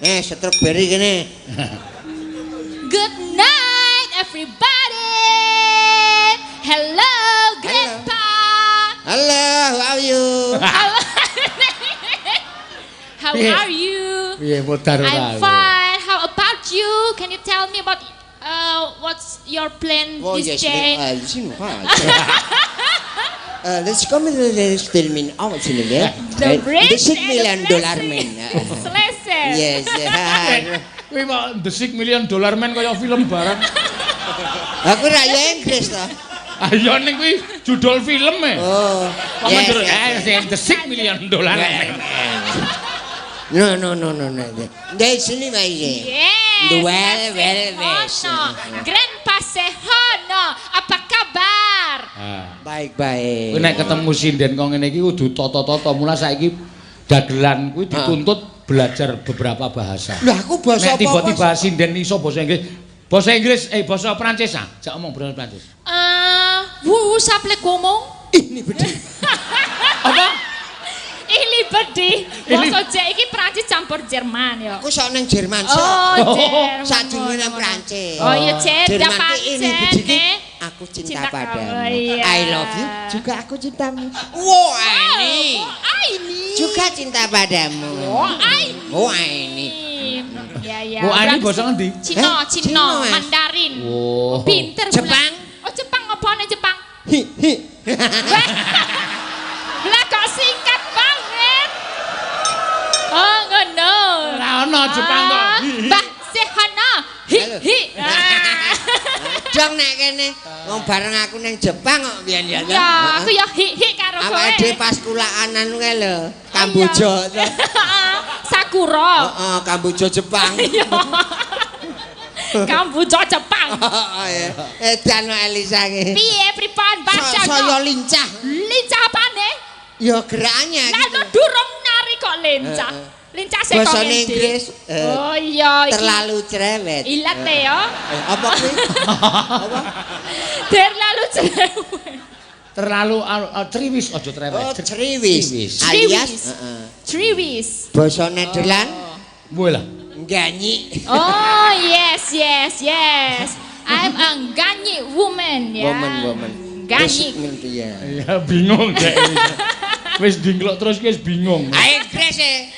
Stroke beri kene. Good night everybody. Hello grandpa. Halo, how are you? How are you? Piye modar ora? I'm fine. How about you? Can you tell me about what's your plan Oh, this yes, day? Let's come to the statement out in there. The bridge The $6 and million the dollar blessing. man. Selesai. Yes. Kuwi kok The Six Million Dollar Man kaya film barang. Aku ra ya Inggris to. Ayo ning kuwi judul film e. Oh. Kok Yes, menurut yes. The Six Million Dollar Man. No, no, no, no, no. Dari sini Mas. Yes. The well, well, well. Sehono. Grandpa Sehono. Apa kabar? Ah. Baik, baik. Kuwi nek ketemu sinden kok ngene iki kudu tata-tata. Mula saiki dagelan kuwi dituntut belajar beberapa bahasa. Lah aku basa Nek apa? tiba-tiba sinden iso basa Inggris, basa Inggris basa Prancis ah. Jak omong basa Prancis. Vous appelez comment? Ini bedhe. Apa? Ini bedhi. Basa Jek iki Prancis campur Jerman ya. Aku sok nang Jerman sok. Oh, Jerman. Sadurunge nang Prancis. Oh iya, Cek, Jerman dapat ki ini biji ki, aku cinta Cinta padamu. kamu, iya. I love you, juga aku cintamu. Wo ini. Oh, ini. Juga cinta padamu. Oh, ini. Oh ini. Ya, ya. Oh, ini Berarti basa ngendi? Cina, Cina, Cina, Mas. Mandarin. Oh. Pinter. Jepang. Oh, Jepang apane Jepang? Hi hi. Lah kok singkat banget. Oh, ngono. Ora ono Jepang kok. Ah, Mbah Sehana. Hi Halo. hi. Ah. Dong nek kene wong bareng aku ning Jepang kok biyen ya. Ya, aku ya hi hi karo kowe. Awake dhewe pas kulaanan kae lho, Kamboja. Sakura. Heeh, Kamboja Jepang. Iya. Kamboja Jepang. Heeh ya. Edan kok Elisa ki. Piye pripun Mbah Saya Jago? lincah. Lincah apane? Ya gerakannya Lah gitu. lu durung nari kok lincah. Heeh. Lincah saka Basane ngendi? Inggris Oh iya iki. terlalu cerewet. Ilat ya. Apa kuwi? Apa? Terlalu cerewet. Terlalu ceriwis aja cerewet. Oh, ceriwis. Alias heeh. Ceriwis. Basa Nederland Mbuh lah. ganyi. Oh yes yes yes. I'm a ganyi woman ya. Woman woman. Ganyi. Wis ngerti ya. Ya bingung dek. Wis dingklok terus wis bingung. Ayo Inggris e.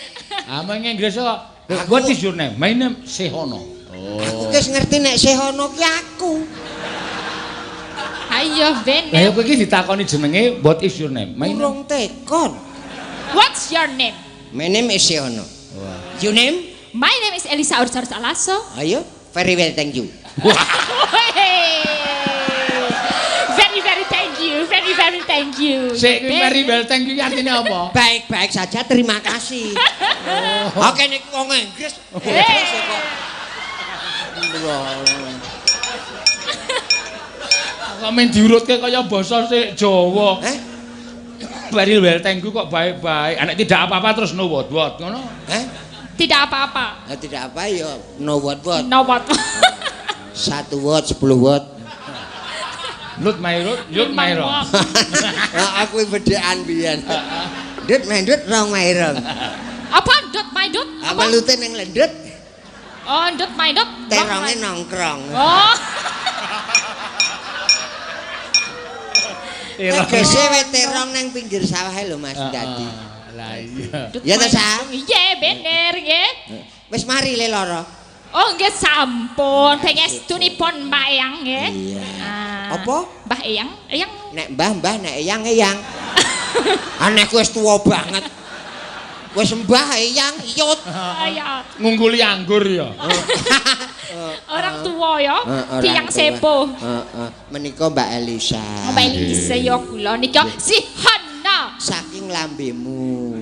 Ah meng Inggris kok. What is your name? My name Sehono. Aku wis ngerti nek Sehono ki aku. Ayo Lah bene. ya kowe iki ditakoni jenenge what is your name? My name. Urung tekon. What's your name? My name is Sehono. Your name? My name is Elisa Ursa Alaso. Ayo, very well thank you. Very very thank you. Very very thank you. Sik kuwi very well thank you artine apa? Baik-baik saja, terima kasih. Oke nek wong Inggris. Inggris kok. Kok men diurutke kaya basa sik Jawa. Eh? Very well thank you kok baik-baik. Anek tidak apa-apa terus no what what ngono. Eh? Tidak apa-apa. Nah, tidak apa ya, no what what. No what. 1 watt, 10 watt. Lut my road, yut my road. Nah, aku bedhean biyen. Dut main dut rong main rong. Apa dot my dot? Apa lute ning lendut, Oh, dot my dot. teronge nongkrong. Oh. Tegese we terong nang pinggir sawah lho Mas dadi. Lah iya. Dot Ya my ta, Sa? dot. Iya, bener nggih. Wis mari le lara. Oh, nggih sampun. Pangestunipun Mbak Eyang nggih. Iya. Ah. Apa? Mbah Eyang, Eyang. Nek mbah-mbah nek eyang-eyang. Aneh ku wis tuwa banget. Wis mbah eyang iyut. Iya. Ngungguli anggur ya. Orang tua ya, Heeh, tiyang orang tua. sepuh. Heeh. Menika Mbak Elisa. Mbak Elisa ya kula nika si Hana Saking lambemu.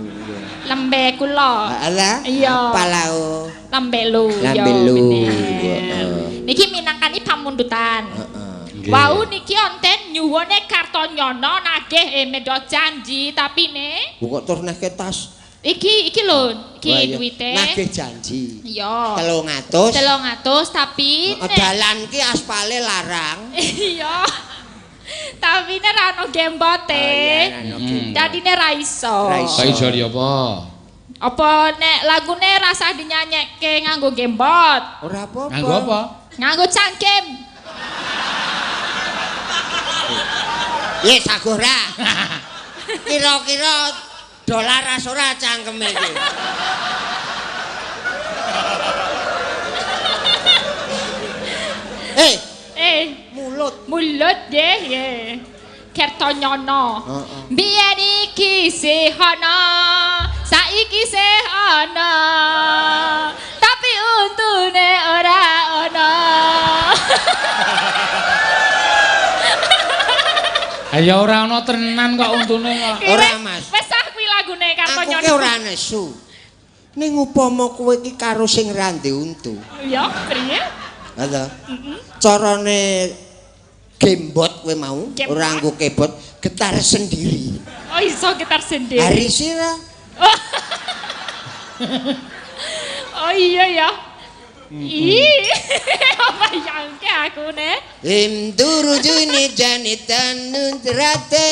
lembe kula. Alah. Iya. Palau. Lambe lu. Lambe ya, lu. bener. Heeh. Niki minangkani pamundutan. Heeh. Wau niki onten nyuwune Kartonyono nagih mendo janji tapi ne Kok terus nake tas. iki iki lho, iki Wah, iya. duwite. Nagih janji. Iya. 300. 300 tapi Heeh, dalan ki aspale larang. Iya. Tapi ne ra ono gembote. Oh, iya, ra ono gembot. Dadine ra iso. Ra iso. Kok iso di apa? Apa nek lagune rasah dinyanyekke nganggo gembot? Ora apa-apa. Nganggo apa? Nganggo cangkem. Ye saguh ra. Kira-kira dolar ora cangkeme iki. Mulut. Mulut nggih, nggih. Kertonyono. Heeh. Biyen iki sih ana, saiki sih ana. Tapi untune ora ana. Ya ora ana tenan kok untune kok. Ora, Mas. Wis ah kuwi lagune Aku Kartonyono. ki ora nesu. Ning upama kowe iki karo sing ra ndek untu. Ya, priye? Ha ta? Carane gembot kowe mau, ora nganggo kebot, getar sendiri. Oh, iso getar sendiri. Hari sira. Oh iya ya. Ih, bayangke aku ne. Imduru juni janitan nuntrate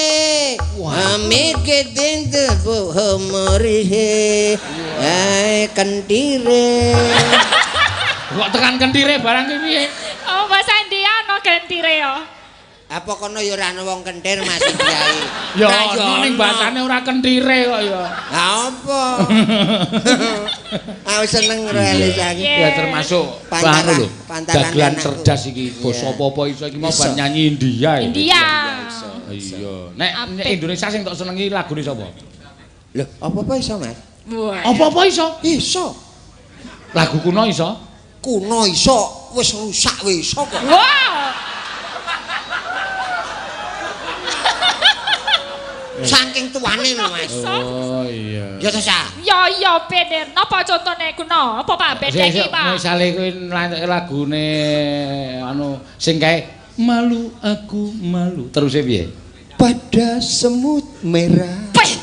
Amike dintu buhumurihe Ai kentire. Kok tekan kentire barang ki piye? Oh, Mas Andi ana kentire ya. Apa kono ya ora ana wong kentir Mas Kiai? Ya ono ning basane ora kentire kok ya. Lah apa? Aku seneng karo Elisa iki. Ya termasuk Pantaran- anu lho, pantaran dagelan anakku. cerdas iki. Basa Iya. apa-apa iso iki mau Iso. bar nyanyi India iki. India. Iya. Nek Apik. nek Indonesia sing tok senengi lagune sapa? Lho, apa-apa iso, Mas? Wah. Apa-apa iso? Iso. Lagu kuno iso? Kuno iso, wis rusak wis iso kok. Wah. Saking tuane lho, Mas. Oh iya. Ya to, Sa? Ya ya bener. Napa contone kuno? Apa Pak beda iki, Pak? Misale kowe nlantuke lagune anu sing kae malu aku malu. Teruse piye? Pada semut merah Peh,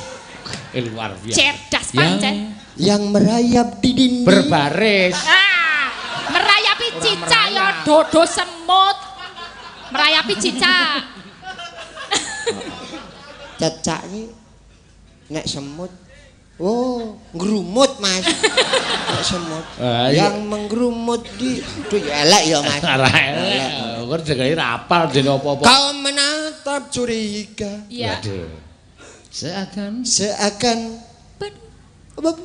Luar biasa. cerdas pancen. yang merayap di dinding. Berbaris. Ah, merayapi Ora cicak ya merayap. dodo semut. Merayapi cicak. Cecak iki nek semut. Oh, ngrumut, Mas. Nek semut. Ah, iya. Yang menggerumut di Duh, ya elek ya, Mas. Ora elek. Kok jegane rapal dene apa-apa. Kau menatap curiga Iya. Waduh. Seakan seakan Penuh.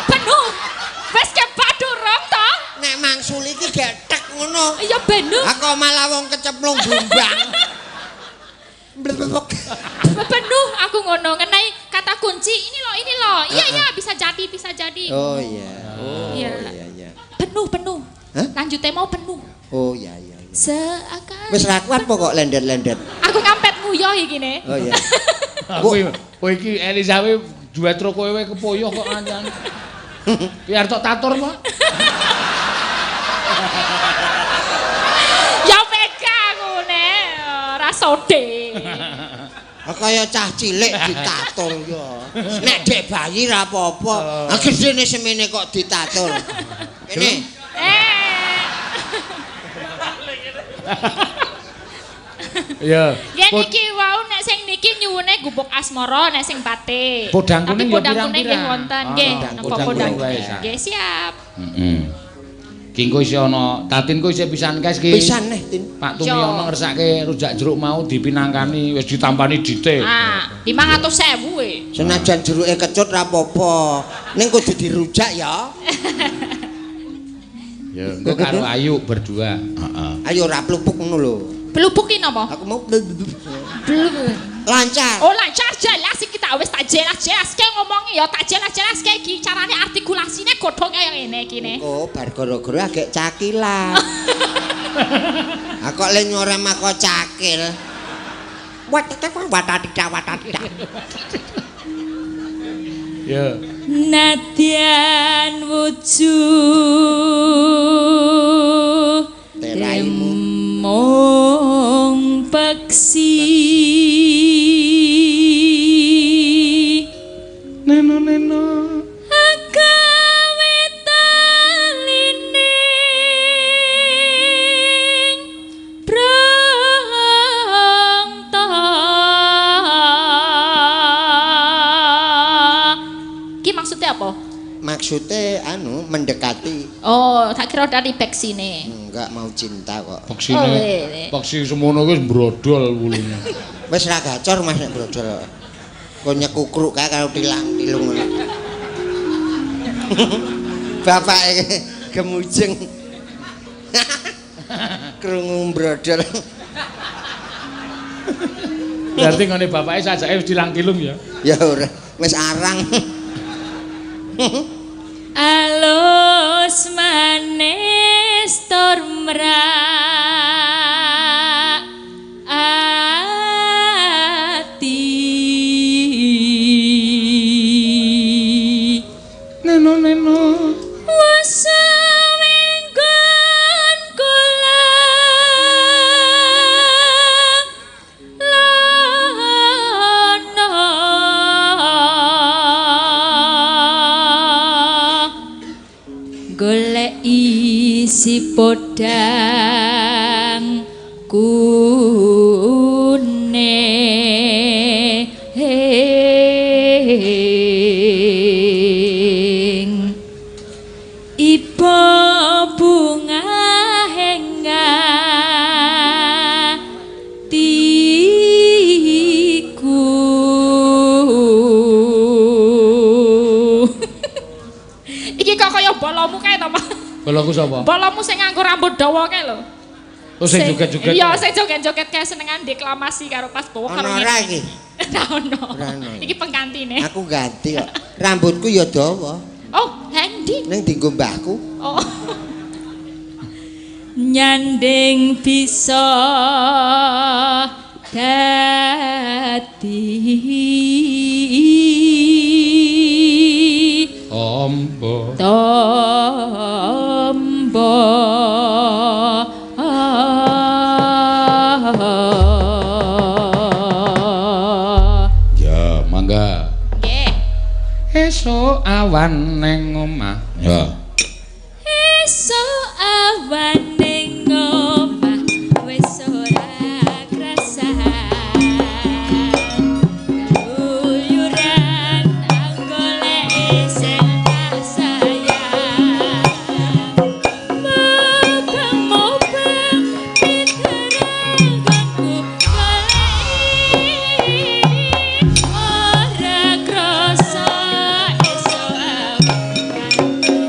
Penuh. Wis kebadurung to? Nek mangsul iki gethek ngono. Ya penuh. Aku malah wong kecemplung blumbang. Blebek. Penuh aku ngono ngenai kata kunci ini loh, ini loh. Iya iya bisa jadi, bisa jadi. Oh iya. Oh Iya. iya iya. Penuh, penuh. Hah? Lanjutnya mau penuh. Oh iya iya. iya. Seakan Wis ra kuat pokok lendet-lendet. Aku ngampet nguyuh iki ne. Oh iya. Kowe kowe iki Elisa kowe duet tro kowe kepoyoh kok kancane. Biar tok tatur kok. Ya pegang aku ne, ora sode. Kaya cah cilik ditatur ya. Nek dek bayi ra apa-apa. Ah gedene semene kok ditatur. Kene. Eh. Iya. Ya niki wau nek sing niki nyuwune gubuk asmara nek sing batik. Podang Tapi kuning ya podang kuning nggih pirang-pirang. wonten Ah, nggih. podang Napa kuning podang wae, kuning. Sa. Nggih siap. Heeh. Ki engko isih ana, Tatin ku isih pisan kes ki. Pisan neh, Tin. Pak Tumiono ngersake rujak jeruk mau dipinangkani wis ditampani dite. Ah, 500.000 e. Senajan jeruke kecut ra apa-apa. Ning kudu dirujak ya. Ya, engko karo Ayu berdua. Heeh. Ayo ra plupuk ngono lho. Blubuk ki napa? Aku mau Blubuk. lancar. Oh, lancar jelas iki ta. tak wis tak jelas-jelaske ngomongi ya tak jelas-jelaske iki carane artikulasine godhong kaya ngene iki ne. Oh, bar gara-gara agek cakilan. Aku le nyora mako cakil. Watata watata. Ya. Nadyan wujud Teraimu mung peksi. Neno neno agawe talining brangta. Ki maksudnya apa? Maksudnya anu mendekati. Oh, tak kira dari peksine. Enggak mau cinta kok. Peksine. Oh, iya. Peksi semono wis brodol wulune. Wis ra gacor Mas nek brodol. Kok nyekukruk kae karo tilang-tilung ngono. Bapake gemujeng. Krungu brodol. Berarti ngene bapake sajake wis tilang-tilung ya. Ya ora, wis arang. Alus manis tur mrak ati. Neno neno wasawenggon kula lana golek isi podang kuning. Iba bunga hatiku. Iki kok kaya bolomu kae to, Pak? Boloku sapa? Bolomu sing nganggo rambut dawa kae lho. Oh, sing joget-joget. Iya, sing joget-joget kae senengan deklamasi karo pas bawa karo Ono ora iki? Ora ono. Ora ono. Iki penggantine. Aku ganti kok. Rambutku ya dawa. Oh, endi? Ning dienggo mbahku. Oh. Nyanding bisa dadi Ombo. Tombo. Ya, mangga. Nggih. Esuk awan ning omah. Ya. Esuk awan ning omah wis ora krasan. Keluyuran anggolek sing tak sayang. Mubeng-mubeng piteranggonku goleki ora krasa esuk awan bengi.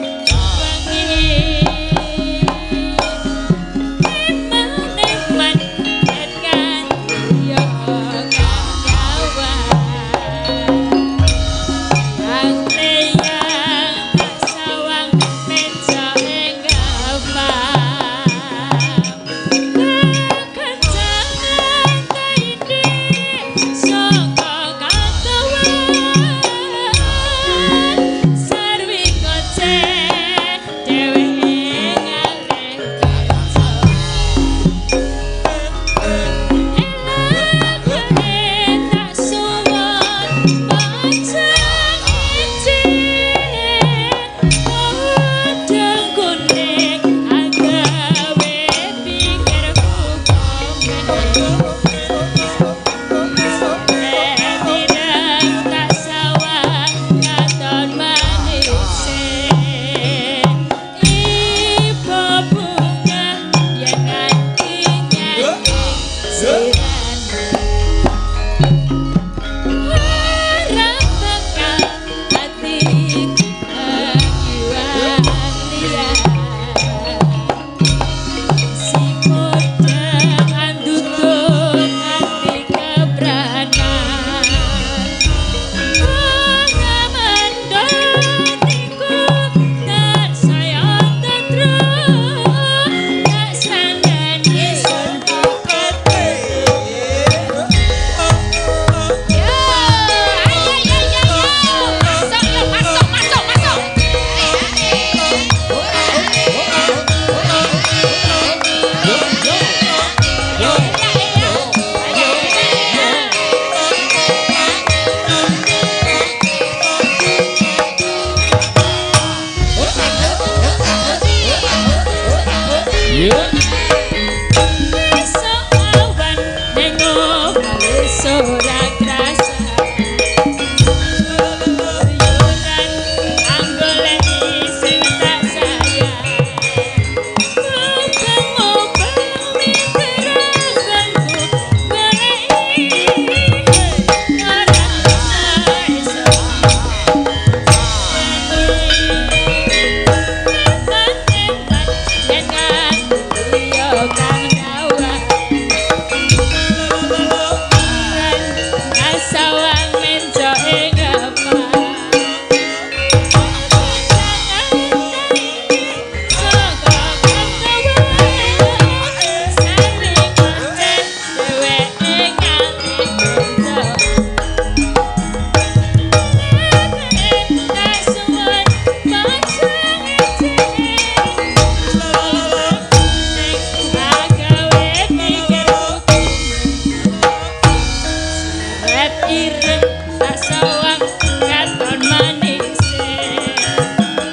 ireng tak sawang katon manise.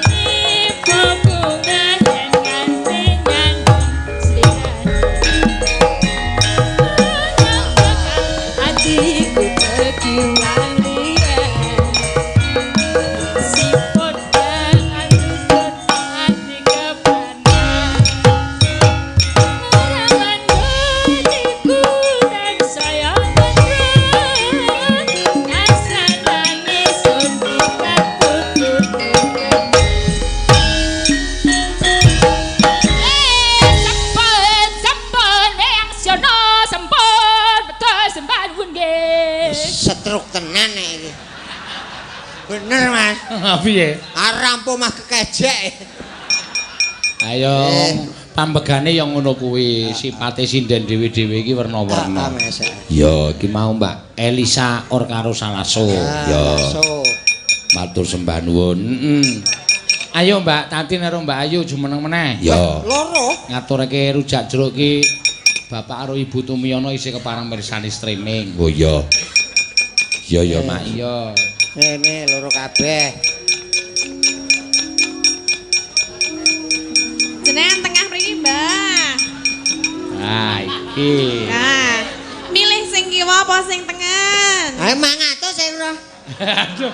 Ibu bunga yen nganti nyandung slirane. Atiku berjuang liya. Si podang antutut ati kepanan. Rawan hatiku tansaya tentrem. Ngasanane sun bukan tutut. Sampun, sampun, eyang Siono, sampun, betul sembah nuwun nggih. Setruk tenan nek iki. Bener, Mas. Piye? Arampo mah kekejek. Ayo pambegane ya ngono kuwi, sipate sinden dhewe-dhewe iki werna-werna. Mas. Ya, iki mau Mbak Elisa or karo Salaso. Ya. So. Matur sembah nuwun. Heeh. Ayo Mbak Tatin karo Mbak Ayu jumeneng meneh. Ya. Loro. Ngaturake rujak jeruk iki Bapak karo Ibu Tumiyono isih kepareng mirsani streaming. Oh iya. Iya ya, Mak. Iya. Ngene loro kabeh. Jenengan tengah mriki, Mbah. Ah, iki. Nah, milih sing kiwa apa sing tengen? Ayo 500 e ora. Aduh.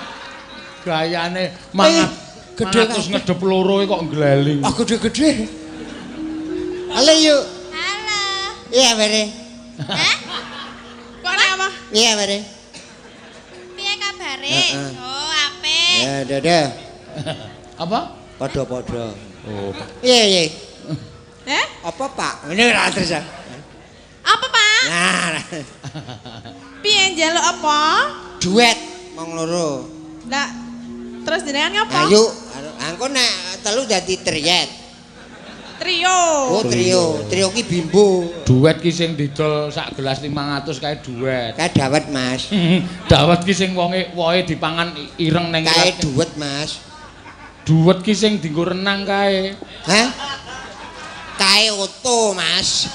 Gayane mangat Gede terus ngedep loro kok ngleling. Ah gede-gede. Halo yuk. Halo. Iya bare. Hah? Kok nek apa? Iya bare. Piye kabare? Heeh. Oh, apik. Ya dadah. Apa? Padha-padha. Oh, Iya iya. Eh? Apa Pak? Ngene ora terus. ah. Apa, Pak? Nah, Piye njaluk apa? duet wong loro. Lah, terus jenengan ngapa? Ayo, engko nek telu dadi triet. Trio. Oh, trio. Trio ki bimbo. Duet ki sing didol sak gelas 500 kae duet. Kae dawet, Mas. Dawet ki sing wonge wohe dipangan ireng ning Kae ilat. duet, Mas. Duet ki sing dienggo renang kae. Hah? Kae oto, Mas.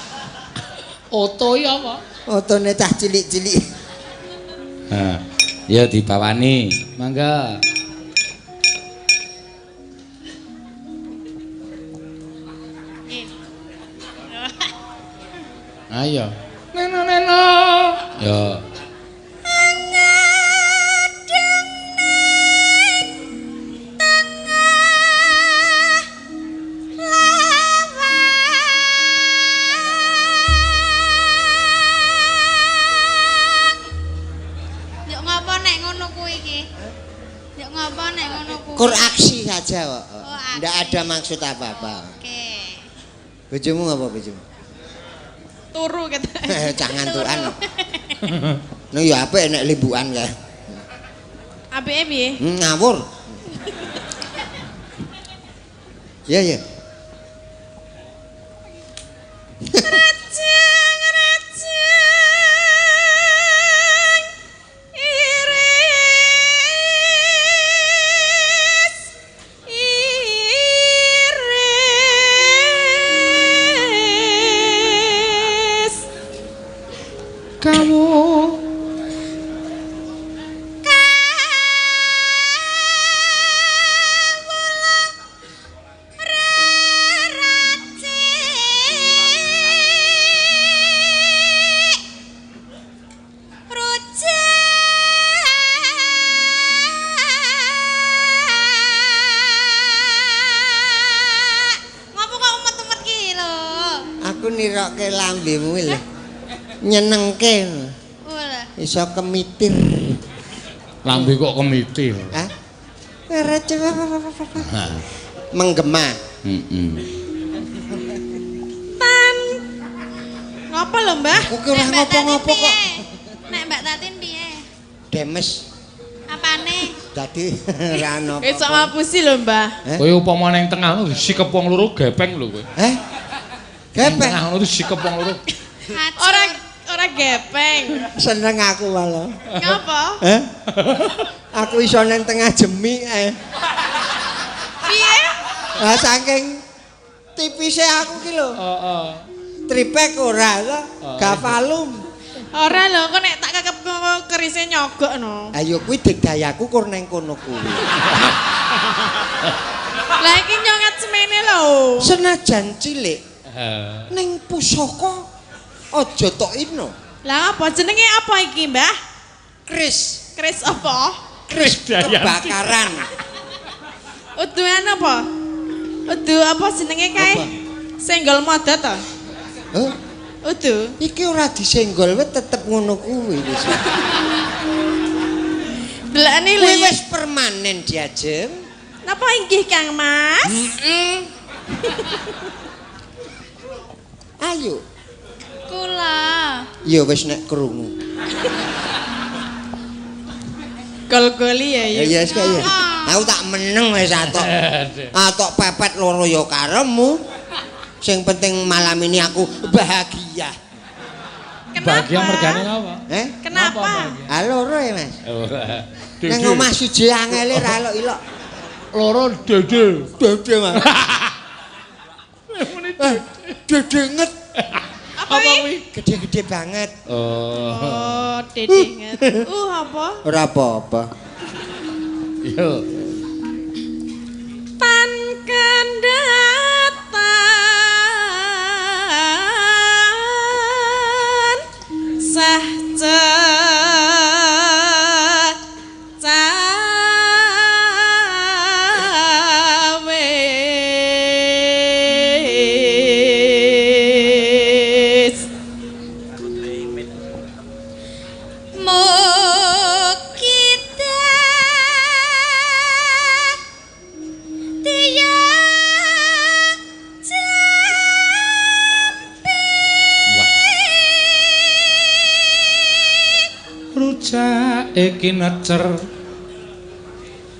Oto ya apa? Otone cah cilik-cilik. Ha, ya dibawani. Mangga. Ayo. Neno neno. Ya. Yuk ngopo nek ngono kuwi iki? Yuk ngopo nek ngono kuwi? Kur aksi saja kok. Oh, aksi. Ndak ada maksud apa-apa. Oke. Bojomu apa bojomu? Turu kata. Cah ngantukan. No ya apik nek limbukan kae. Apike piye? Ngawur. Iya iya. Rajeng rajeng iris iris Kamu Ngopo kok umet-umet ki lho? Aku nirokke lambemu lho. Nyenengke. Walah. Iso kemitir. Lambe kok kemitir. Hah? Menggema. Heeh. Tan. Ngopo lho, Mbah? Aku ki ora Nek Mbak Tatin ngopo-ngopo kok. piye? Nek Mbak Tatin piye? Demes. Apane? Dadi ora ana Wis sok apa-apa. ngapusi lho, Mbah. Eh? Kowe upama ning tengah ngono disikep wong loro gepeng lho kowe. Heh? Ning Gepeng. tengah ngono disikep wong loro. Hacur. Ora ora gepeng. Seneng aku malah. Ngopo? Heh? Aku iso nang tengah jemi ae. Piye? Lah saking tipise aku ki lho. Heeh. Tripek ora to, gavalum. Ora lho, kok nek tak kekep kerise nyogok no. Ayo kuwi digdayaku kur neng kono kuwi. Lah iki nyongat semene lho. Senajan cilik ning pusaka aja tok ino. Lah apa jenenge apa iki, Mbah? Kris, Kris apa? kris kebakaran. Uduan apa? Udu apa jenenge kae? Apa? Senggol moda to? Hah? Udu. Iki ora disenggol wis tetep ngono kuwi wis. Delokne lho. Kuwi wis permanen diajem. Napa inggih Kang Mas? Ayo. Kula. Ya wis nek krungu. Gol-goli ya Ya ya. ya wis kaya. Aku tak meneng wis atok. Atok pepet loro ya karemu. Sing penting malam ini aku bahagia. Kenapa? Bahagia mergane apa? Eh? Kenapa? Ah loro ya, Mas. Ora. Nang omah siji angele ra elok-ilok. Loro dede. Dede, Mas. Dede nget. Apa kuwi? Gede-gede banget. Oh. Oh, dedenget. Apa? Ora apa-apa. Yo. Tan kendatan sah cawis. Mukita tiang jampi. Wah. Rujak iki necer.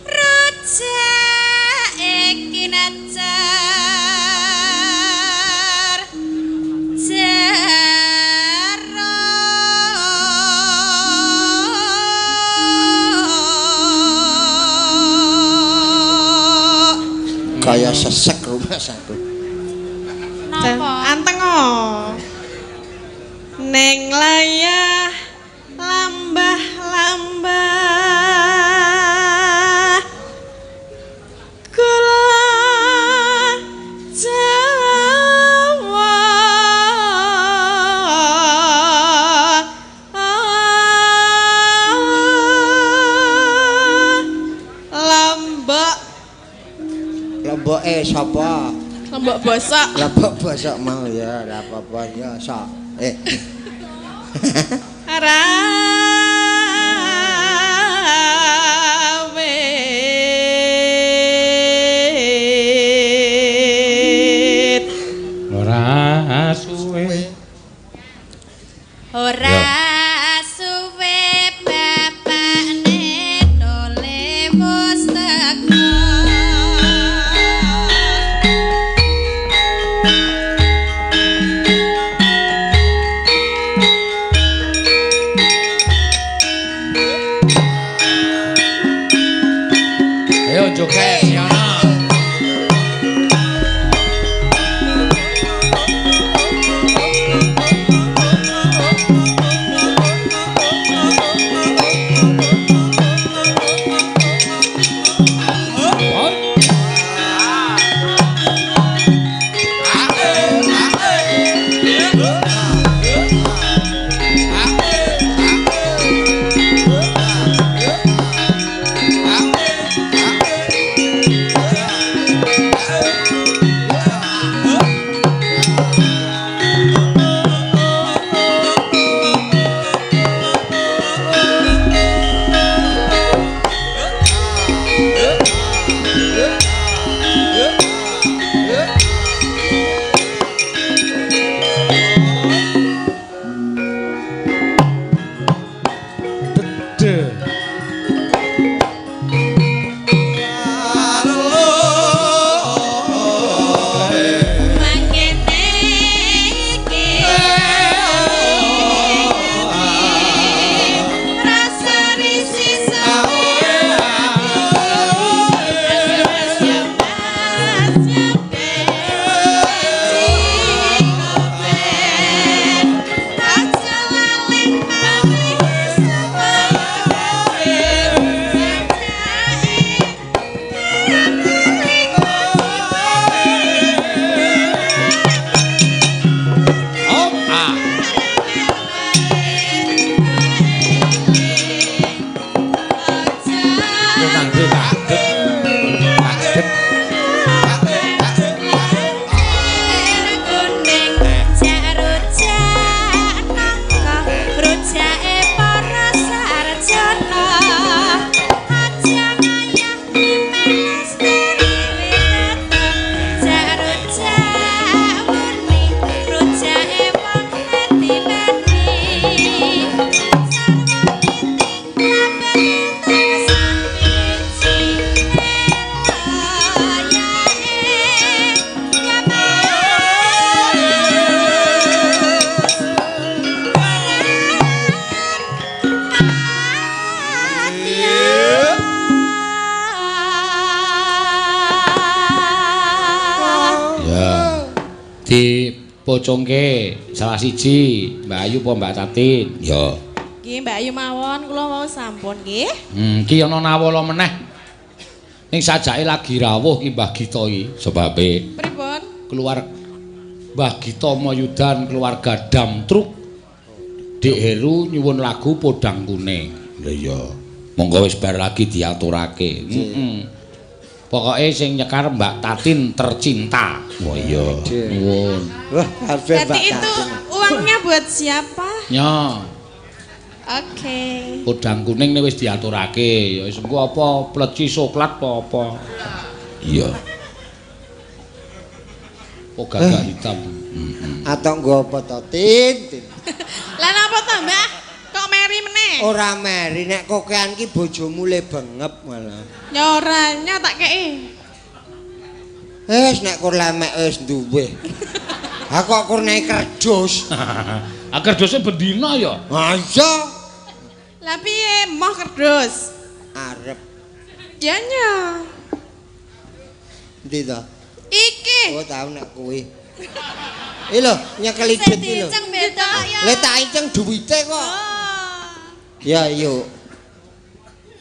Rujak iki necer jero. Kaya sesek rumah aku. Napa? Anteng oh. Neng layah lambah lambah gula Jawa. Lombok. Lomboke sapa? Lombok bosok. Lombok bosok mau ya, ora apa-apa ya, sok. Eh. Rawit. Ora suwe. Ora suwe bapakne dole wis teko. Ayo joget Siana. Dipocongke salah siji, Mbak Ayu apa Mbak Tatin? Ya. Nggih, Mbak Ayu mawon kula wau sampun nggih. Ki ana nawala meneh. Ning sajake lagi rawuh ki Mbah Gita iki, sebabe pripun? Keluar Mbah Gita Mayudan keluarga Dam Truk. Dik Heru nyuwun lagu Podang Kuning. Lha iya. Monggo wis bar lagi diaturake. Heeh. Pokoke sing nyekar Mbak Tatin tercinta. Wah iya. Nyuwun. Wah, kabeh Mbak Berarti itu uangnya buat siapa? Nya. Oke. Podang kuning wis diaturake. Ya wis engko apa pleci soklat apa apa. Iya. Oh gagak hitam. Atau nggo apa to, Tin? Lah napa to, Mbah? Kok meri meneh? Ora meri, nek kokean ki bojomu le bengep malah. Ya ora, nya tak kei. Wis nek kur lemek wis duwe. Ha kok kur naik kerdus. Ah kerduse bendina ya? Ha iya. Lah piye moh kerdus? Arep. Ya nya. Endi to? Iki. Oh tau nek kuwi. Iki lho, nyekeli duit iki lho. Lah tak iceng duwite kok. Ya yuk.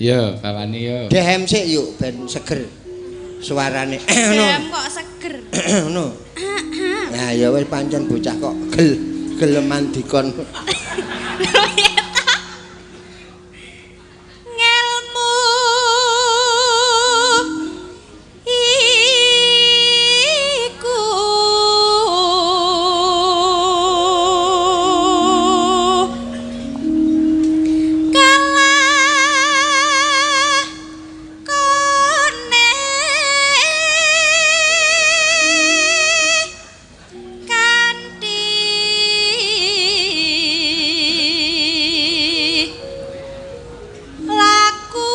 Ya, bawani yo. Dehem sik yuk ben seger suarane. Dehem kok seger. Ngono. Nah, ya wis pancen bocah kok geleman dikon. Ngelmu iku kalah kone kanthi laku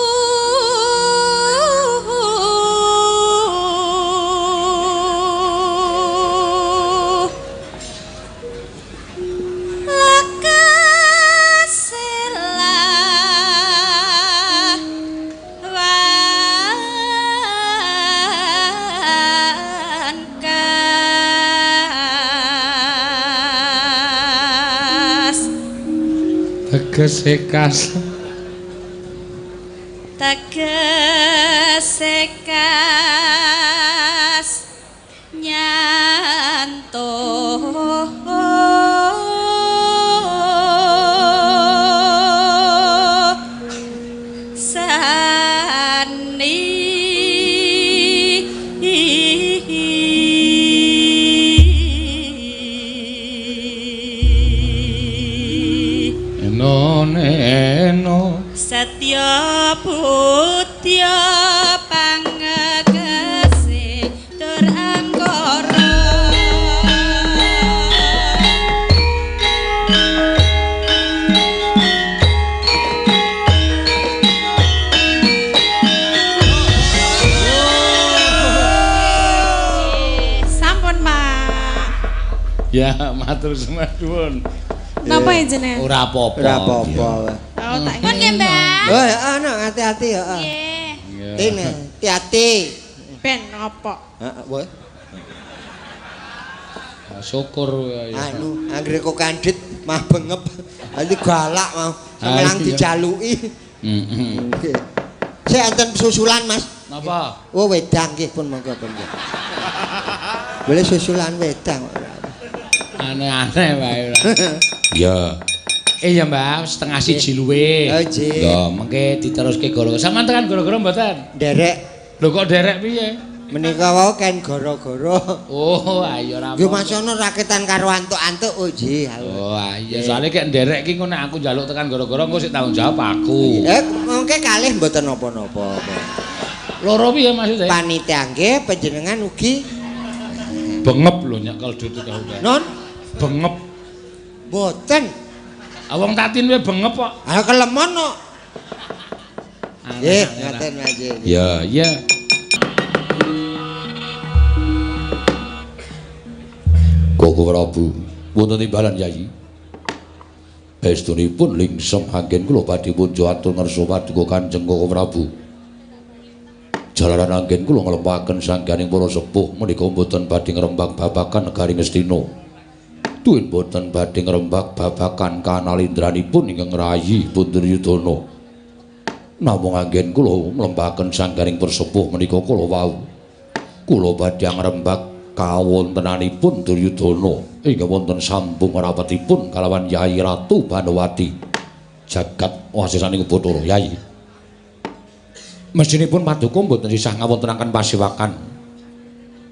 lekasela wan kas Tegese kas. Tegese kas nyantuh sani. Eno eno Satya putya pangegese tur angkara. Sampun, Pak. Ya, matur suwun. Napa ya jenengan? Ora apa-apa. Ora apa-apa. Oh, tak Pun nggih, Mbah. Oh, heeh, no, hati-hati ya. Nggih. Tin, hati-hati. Ben ngopo? Heeh, wah. Syukur ya. Anu, anggere kok kandhit mah bengep. Nanti galak mau. Semelang dijaluki. Heeh. Nggih. Sik enten susulan, Mas. Napa? Oh, wedang nggih pun monggo pun. Boleh susulan wedang. Aneh-aneh wae ora. Ya. Ya Mbah, 12:30 luwe. Oh, nggih. Lho, mengke diteruske gara-gara. Sampeyan tekan gara-gara mboten? Nderek. Lho kok nderek piye? Menika wau ken gara-gara. Oh, ayo ora. Nggih Mas ana raketan karo antuk-antuk oh nggih. Oh, iya soalé kek nderek ki engko nek aku njaluk tekan gara-gara engko sik tanggung jawab aku. Mengke kalih mboten napa-napa. Loro piye maksudnya? Panitia nggih panjenengan ugi bengep lho nyekel duit kau. Non bengep. Mboten. Ah wong Tatin we bengep kok. Ah kelemon kok. Nggih, ngaten Mas. Ya, iya. Koko Prabu, wonten imbalan Yayi. Estunipun lingsem anggen kula badhe puja atur ngersa paduka Kanjeng Koko Prabu. Jalaran anggen kula nglempaken sangganing para sepuh menika mboten badhe ngrembak babagan negari Ngastina. Tuwin boten badhe ngrembak babagan kanalindranipun ingkang rayi Punduryudana. Namung anggen kula nglempaken sangganing persepuh menika kala wau. Kula badhe ngrembak kawontenanipun Duryudana ingkang wonten sambung rapetipun kalawan Yayi Ratu Banowati. Jagat wasisaning Bathara Yayi. Mestinipun paduka mboten sisah ngawontenaken pasewakan.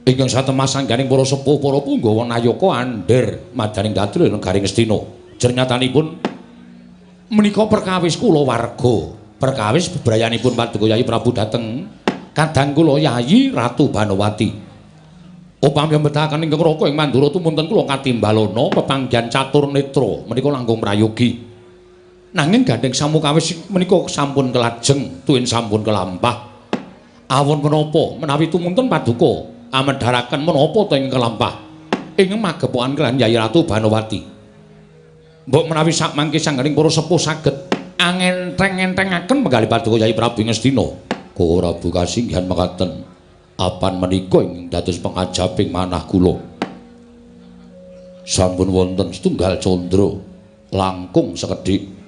Ingkang satemah sangganing para sepuh para punggawa nayaka andher madaning dadra negari Ngastina. Jernyatanipun menika perkawis kula warga, perkawis bebrayanipun paduka Yayi Prabu dhateng kadang kula Yayi Ratu Banowati. Upami mbetahaken ingkang raka ing Mandura tumunten kula katimbalana pepanggihan catur netra menika langkung prayogi. Nanging gandheng samukawis menika sampun kelajeng tuwin sampun kelampah. Awon menapa menawi tumunten paduka amedharaken menapa ta ing kelampah ing magepokan kaliyan Yayi Ratu Banowati. Mbok menawi sakmangke sangganing para sepuh saged angentheng-enthengaken penggalih paduka Yayi Prabu Ngastina. Koko Prabu kasinggihan mekaten. Apan menika ing dados pengajaping manah kula. Sampun wonten setunggal candra langkung sekedhik.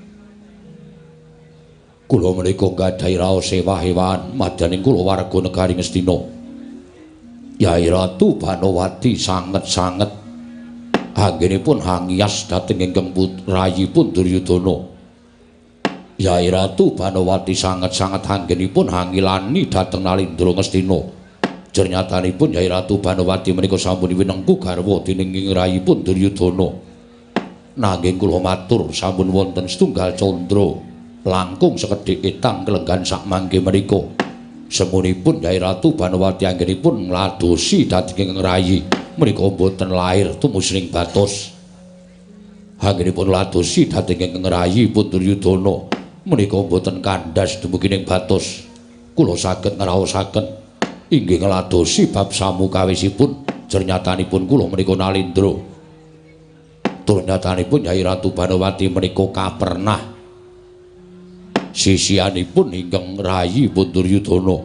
Kula menika nggadahi raos ewah-ewahan madaning kula warga negari Ngastina. Yayi Ratu Banowati sanget-sanget anggenipun hangiyas dhateng ingkang putrayipun Duryudana. Yayi Ratu Banowati sanget-sanget anggenipun hangilani dhateng Nalindra Ngastina. Jernyatanipun Yayi Ratu Banowati menika sampun winengku garwa dening ing rayipun Duryudana. Nanging kula matur sampun wonten setunggal candra langkung sekedhik etang kelenggan sakmangke menika. Semunipun Yayi Ratu Banowati anggenipun ngladosi dhateng ingkang rayi menika mboten lair tumusring batos. Anggenipun ngladosi dhateng ingkang rayi pun Duryudana menika mboten kandhas dumugi ing batos. Kula saged ngraosaken inggih ngladosi bab samukawisipun jernyatanipun kula menika nalindra. Tur nyatanipun Yayi Ratu Banowati menika kapernah sisianipun ingkang rayi pun Duryudana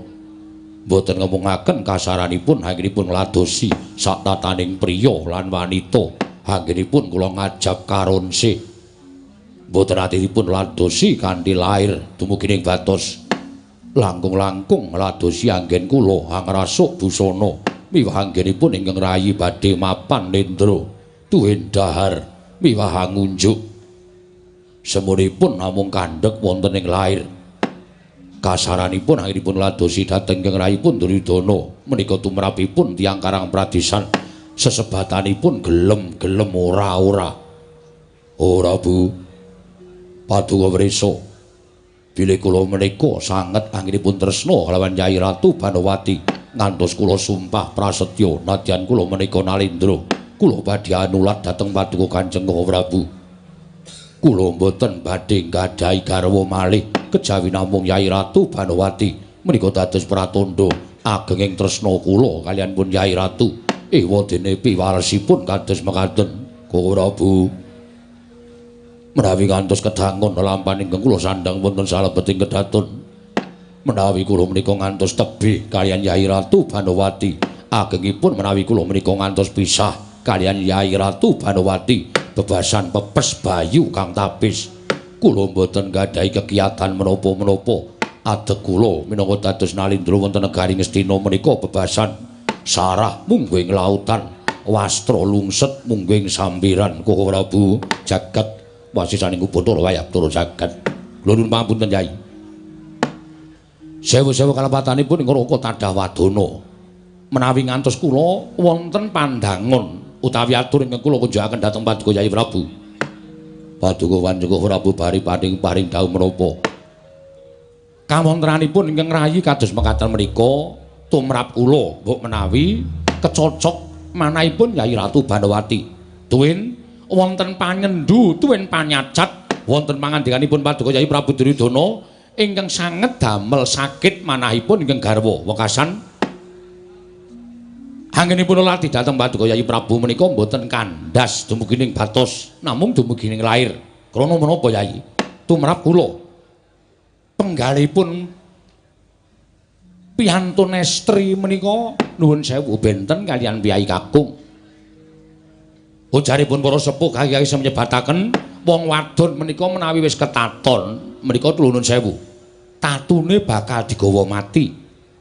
mboten ngomongaken kasaranipun anggenipun ngladosi satataning priya lan wanita. Anggenipun kula ngajab karonse mboten atinipun ngladosi kanthi lair dumugi ing batos. Langkung-langkung ngladosi anggen kula angrasuk busana miwah anggenipun ingkang rayi badhe mapan nendra tuwin dahar miwah ngunjuk. Semunipun namung kandhek wonten ing lair. Kasaranipun anggenipun ladosi dhateng ingkang rayipun Duryudana menika tumrapipun tiyang Karang Pradisan sesebatanipun gelem-gelem ora-ora. Ora Bu, paduka wrisa bilih kula menika sanget anggenipun tresna kalawan Yayi Ratu Banowati ngantos kula sumpah prasetya nadyan kula menika nalindra kula badhe anulat dhateng paduka Kanjeng Prabu. Kula mboten badhe nggadahi garwa malih kejawi namung Yayi Ratu Banowati menika dados pratandha agenging tresna kula kaliyan pun Yayi Ratu. Ewa dene piwalesipun kados mekaten. Koko Prabu, menawi ngantos kedangon lelampahan ingkang kula sandhang wonten salebeting kedaton, menawi kula menika ngantos tebih kaliyan Yayi Ratu Banowati, agengipun menawi kula menika ngantos pisah kaliyan Yayi Ratu Banowati bebasan pepes bayu kang tapis, kula mboten nggadahi kegiatan menapa-menapa. Adeg kula minangka dados nalindra wonten negari Ngastina menika bebasan sarah mungguing lautan, wastra lungset mungguing sampiran. Koko Prabu, jagat wasisaning Bathara Wayabdara jagat. Kula nuwun pangapunten Yai. Sewu-sewu kalepatanipun ing Raka tadah wadana. Menawi ngantos kula wonten pandangon utawi atur ingkang kula kunjukaken dhateng paduka Yai Prabu. Paduka Kanjeng Prabu bari paring dawuh menapa? Kawontenanipun ingkang rayi kados mekaten menika tumrap kula mbok menawi kecocok manahipun Yayi Ratu Banowati. Tuwin wonten panyendu, tuwin panyacat wonten pangandikanipun paduka Yai Prabu Duryudana ingkang sanget damel sakit manahipun ingkang garwa wekasan. Anggenipun lati dhateng paduka Yai Prabu menika mboten kandhas dumugi ning batos, namung dumugi ning lair. Krana menapa Yai? Tumrap kula penggalihipun Piyantun estri menika nuwun sewu benten kaliyan piyai kakung. Ujaripun para sepuh kaya isa nyebataken wong wadon menika menawi wis ketaton menika nuwun sewu. Tatune bakal digawa mati.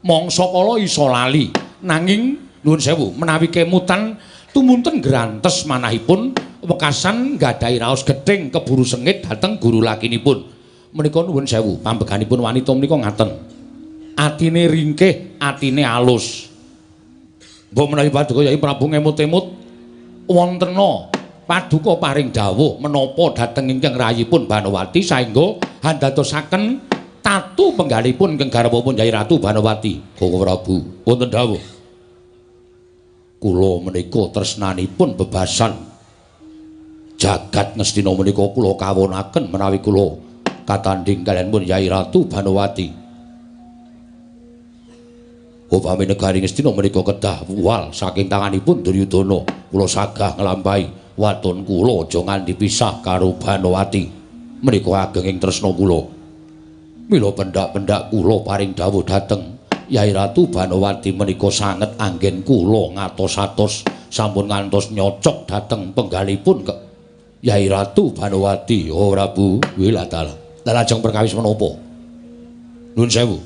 Mangsa kala iso lali. Nanging nuwun sewu menawi kemutan tumunten grantes manahipun wekasan nggadahi raos gething keburu sengit dhateng guru lakinipun. Menika nuwun sewu pambeganipun wanita menika ngaten. Atine ringkih, atine alus. Mbok menawi paduka Yai Prabu ngemut-emut wontena paduka paring dawuh menapa dhateng ingkang rayipun Banowati saengga handadosaken tatu penggalipun ingkang garwapun Yai Ratu Banowati. Koko Prabu, wonten dawuh. Kula menika tresnanipun bebasan jagat Ngastina menika kula kawonaken menawi kula katandhing kaliyan pun Yai Ratu Banowati. Upami negari Ngastina menika kedah wuwal saking tanganipun Duryudana, kula sagah nglampahi waton kula aja nganti pisah karo Banowati. Menika agenging tresna kula. Mila pendak-pendak kula paring dawuh dhateng Yai Ratu Banowati menika sanget anggen kula ngatos-atos sampun ngantos nyocok dhateng penggalipun Yai Ratu Banowati. Oh Prabu, wilatala. Lah lajeng perkawis menapa? Nuwun sewu.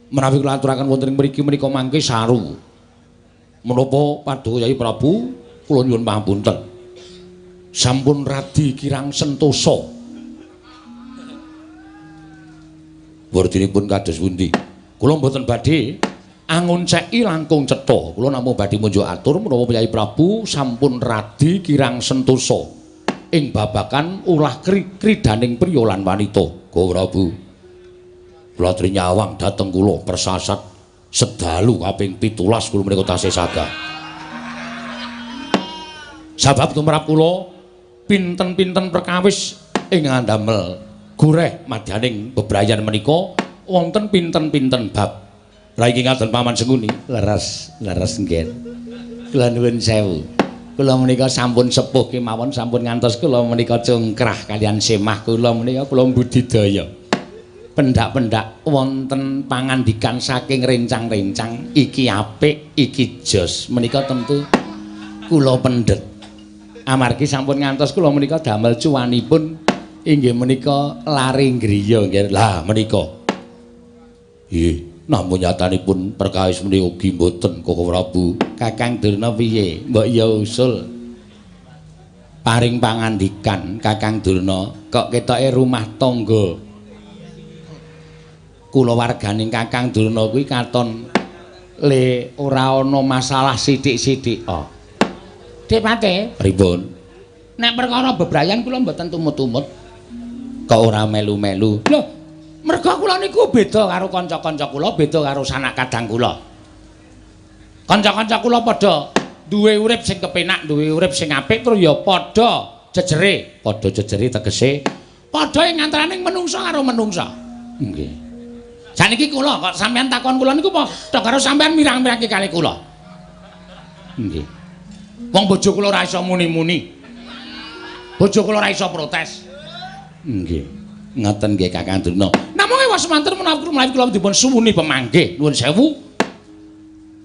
Menawi kula aturaken wonten ing mriki menika mangke saru. Menapa paduka Yai Prabu kula nyuwun pangapunten. Sampun radi kirang sentosa. Wurdinipun kados pundi? Kula mboten badhe angonceki langkung cetha. Kula namung badhe munjuk atur menapa Yai Prabu sampun radi kirang sentosa ing babagan ulah kridaning priya lan wanita. Go Prabu. Kula trinyawang dhateng kula persasat sedalu kaping 17 kula menika tasih sagah. Sabab tumrap kula pinten-pinten perkawis ing ngandamel gureh madyaning bebrayan menika wonten pinten-pinten bab. Lah iki ngaten Paman Sengkuni. Leres, leres nggih. Kula nuwun sewu. Kula menika sampun sepuh kemawon sampun ngantos kula menika cungkrah kaliyan semah kula menika kula budidaya. Pendak-pendak wonten pangandikan saking rencang-rencang iki apik, iki jos menika tentu kula pendhet. Amargi sampun ngantos kula menika damel cuwanipun inggih menika lare griya nggih. Lah menika. Nggih, namung nyatanipun perkawis menika ugi mboten Koko Prabu. Kakang Durna piye? Mbok ya usul paring pangandikan Kakang Durna, kok ketoke rumah tangga kulawarganing Kakang Durna kuwi katon le ora ana masalah sithik-sithik. Oh. Dik Pate, pripun? Nek perkara bebrayan kula mboten tumut-tumut. Kok ora melu-melu? Lho, merga kula niku beda karo kanca-kanca kula, beda karo sanak kadang kula. Kanca-kanca kula padha duwe urip sing kepenak, duwe urip sing apik, terus ya padha jejere. Padha jejere tegese padha ing antaraning menungsa karo menungsa. Nggih. Saniki kula kok sampean takon kula niku padha karo sampean mirang-mirangke kali kula. Nggih. Wong bojo kula ora iso muni-muni. Bojo kula ora iso protes. Nggih. Ngoten nggih Kakang Durna. Namung ewa semanten menawi kula dipun suwuni pemanggih nuwun sewu.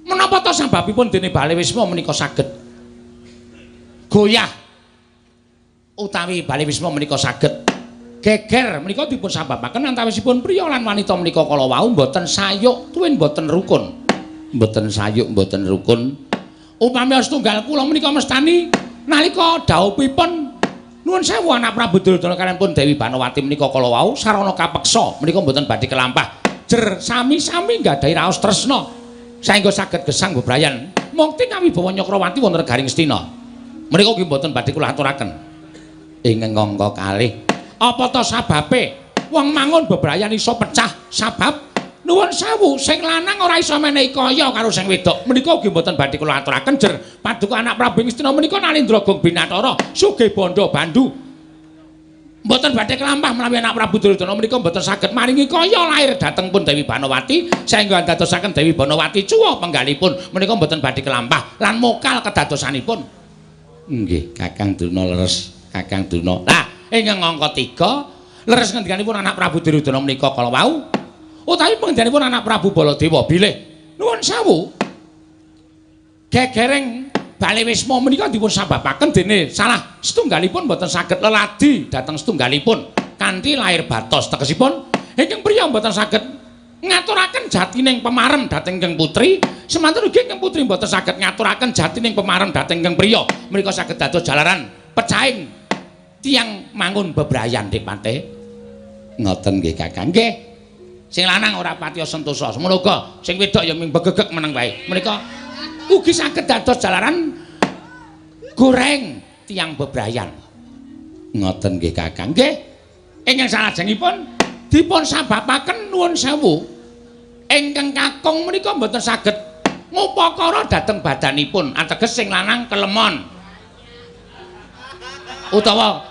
Menapa ta sababipun dene Bale Wisma menika saged goyah utawi Bale Wisma menika saged geger menika dipun sababaken antawisipun priya lan wanita menika kala wau mboten sayuk tuwin mboten rukun. Mboten sayuk mboten rukun. Upami setunggal kula menika mestani nalika dhaupipun nuwun sewu anak Prabu Duryudana kaliyan pun Dewi Banowati menika kala wau sarana kapeksa menika mboten badhe kelampah. Jer sami-sami nggadahi raos tresna saengga saged gesang bebrayan mukti kawibawa Nyakrawati wonten Garing Ngastina. Menika ugi mboten badhe kula aturaken. Ing angka kalih apa ta sababe wong mangun bebrayan iso pecah sabab nuwun sewu sing lanang ora iso menehi kaya karo sing wedok menika ugi mboten badhe kula aturaken. Jer paduka anak Prabu Ngastina menika Nalindra Gong Binatara sugih bandha bandu mboten badhe kelampah menawi anak Prabu Duryudana menika mboten saged maringi kaya lair dhateng pun Dewi Banowati saengga andadosaken Dewi Banowati cuwa penggalipun menika mboten badhe kelampah lan mokal kedadosanipun. Nggih Kakang Durna leres Kakang Durna. Lah ingkang angka 3 leres ngendikanipun anak Prabu Duryudana menika kala wau Utawi pengendikanipun anak Prabu Baladewa bilih nuwun sewu gegereng Balewisma menika dipun sababaken dene salah setunggalipun boten saged leladi dhateng setunggalipun kanthi lair batos. Tegesipun ingkang priya boten saged ngaturaken jatining pemarem dhateng ingkang putri, semanten ugi ingkang putri boten saged ngaturaken jatining pemarem dhateng ingkang priya. Menika saged dados jalaran pecahing tiyang mangun bebrayan Dipate. Ngoten nggih Kakang. Nggih. Sing lanang ora patiya sentosa, semono uga sing wedok ya ming begegeg meneng wae. Menika ugi saged dados jalaran goreng tiyang bebrayan. Ngoten nggih Kakang. Nggih. Ingkang salajengipun dipun sababaken nuwun sewu ingkang kakung menika mboten saged ngupakara dhateng badanipun, ateges sing lanang kelemon utawa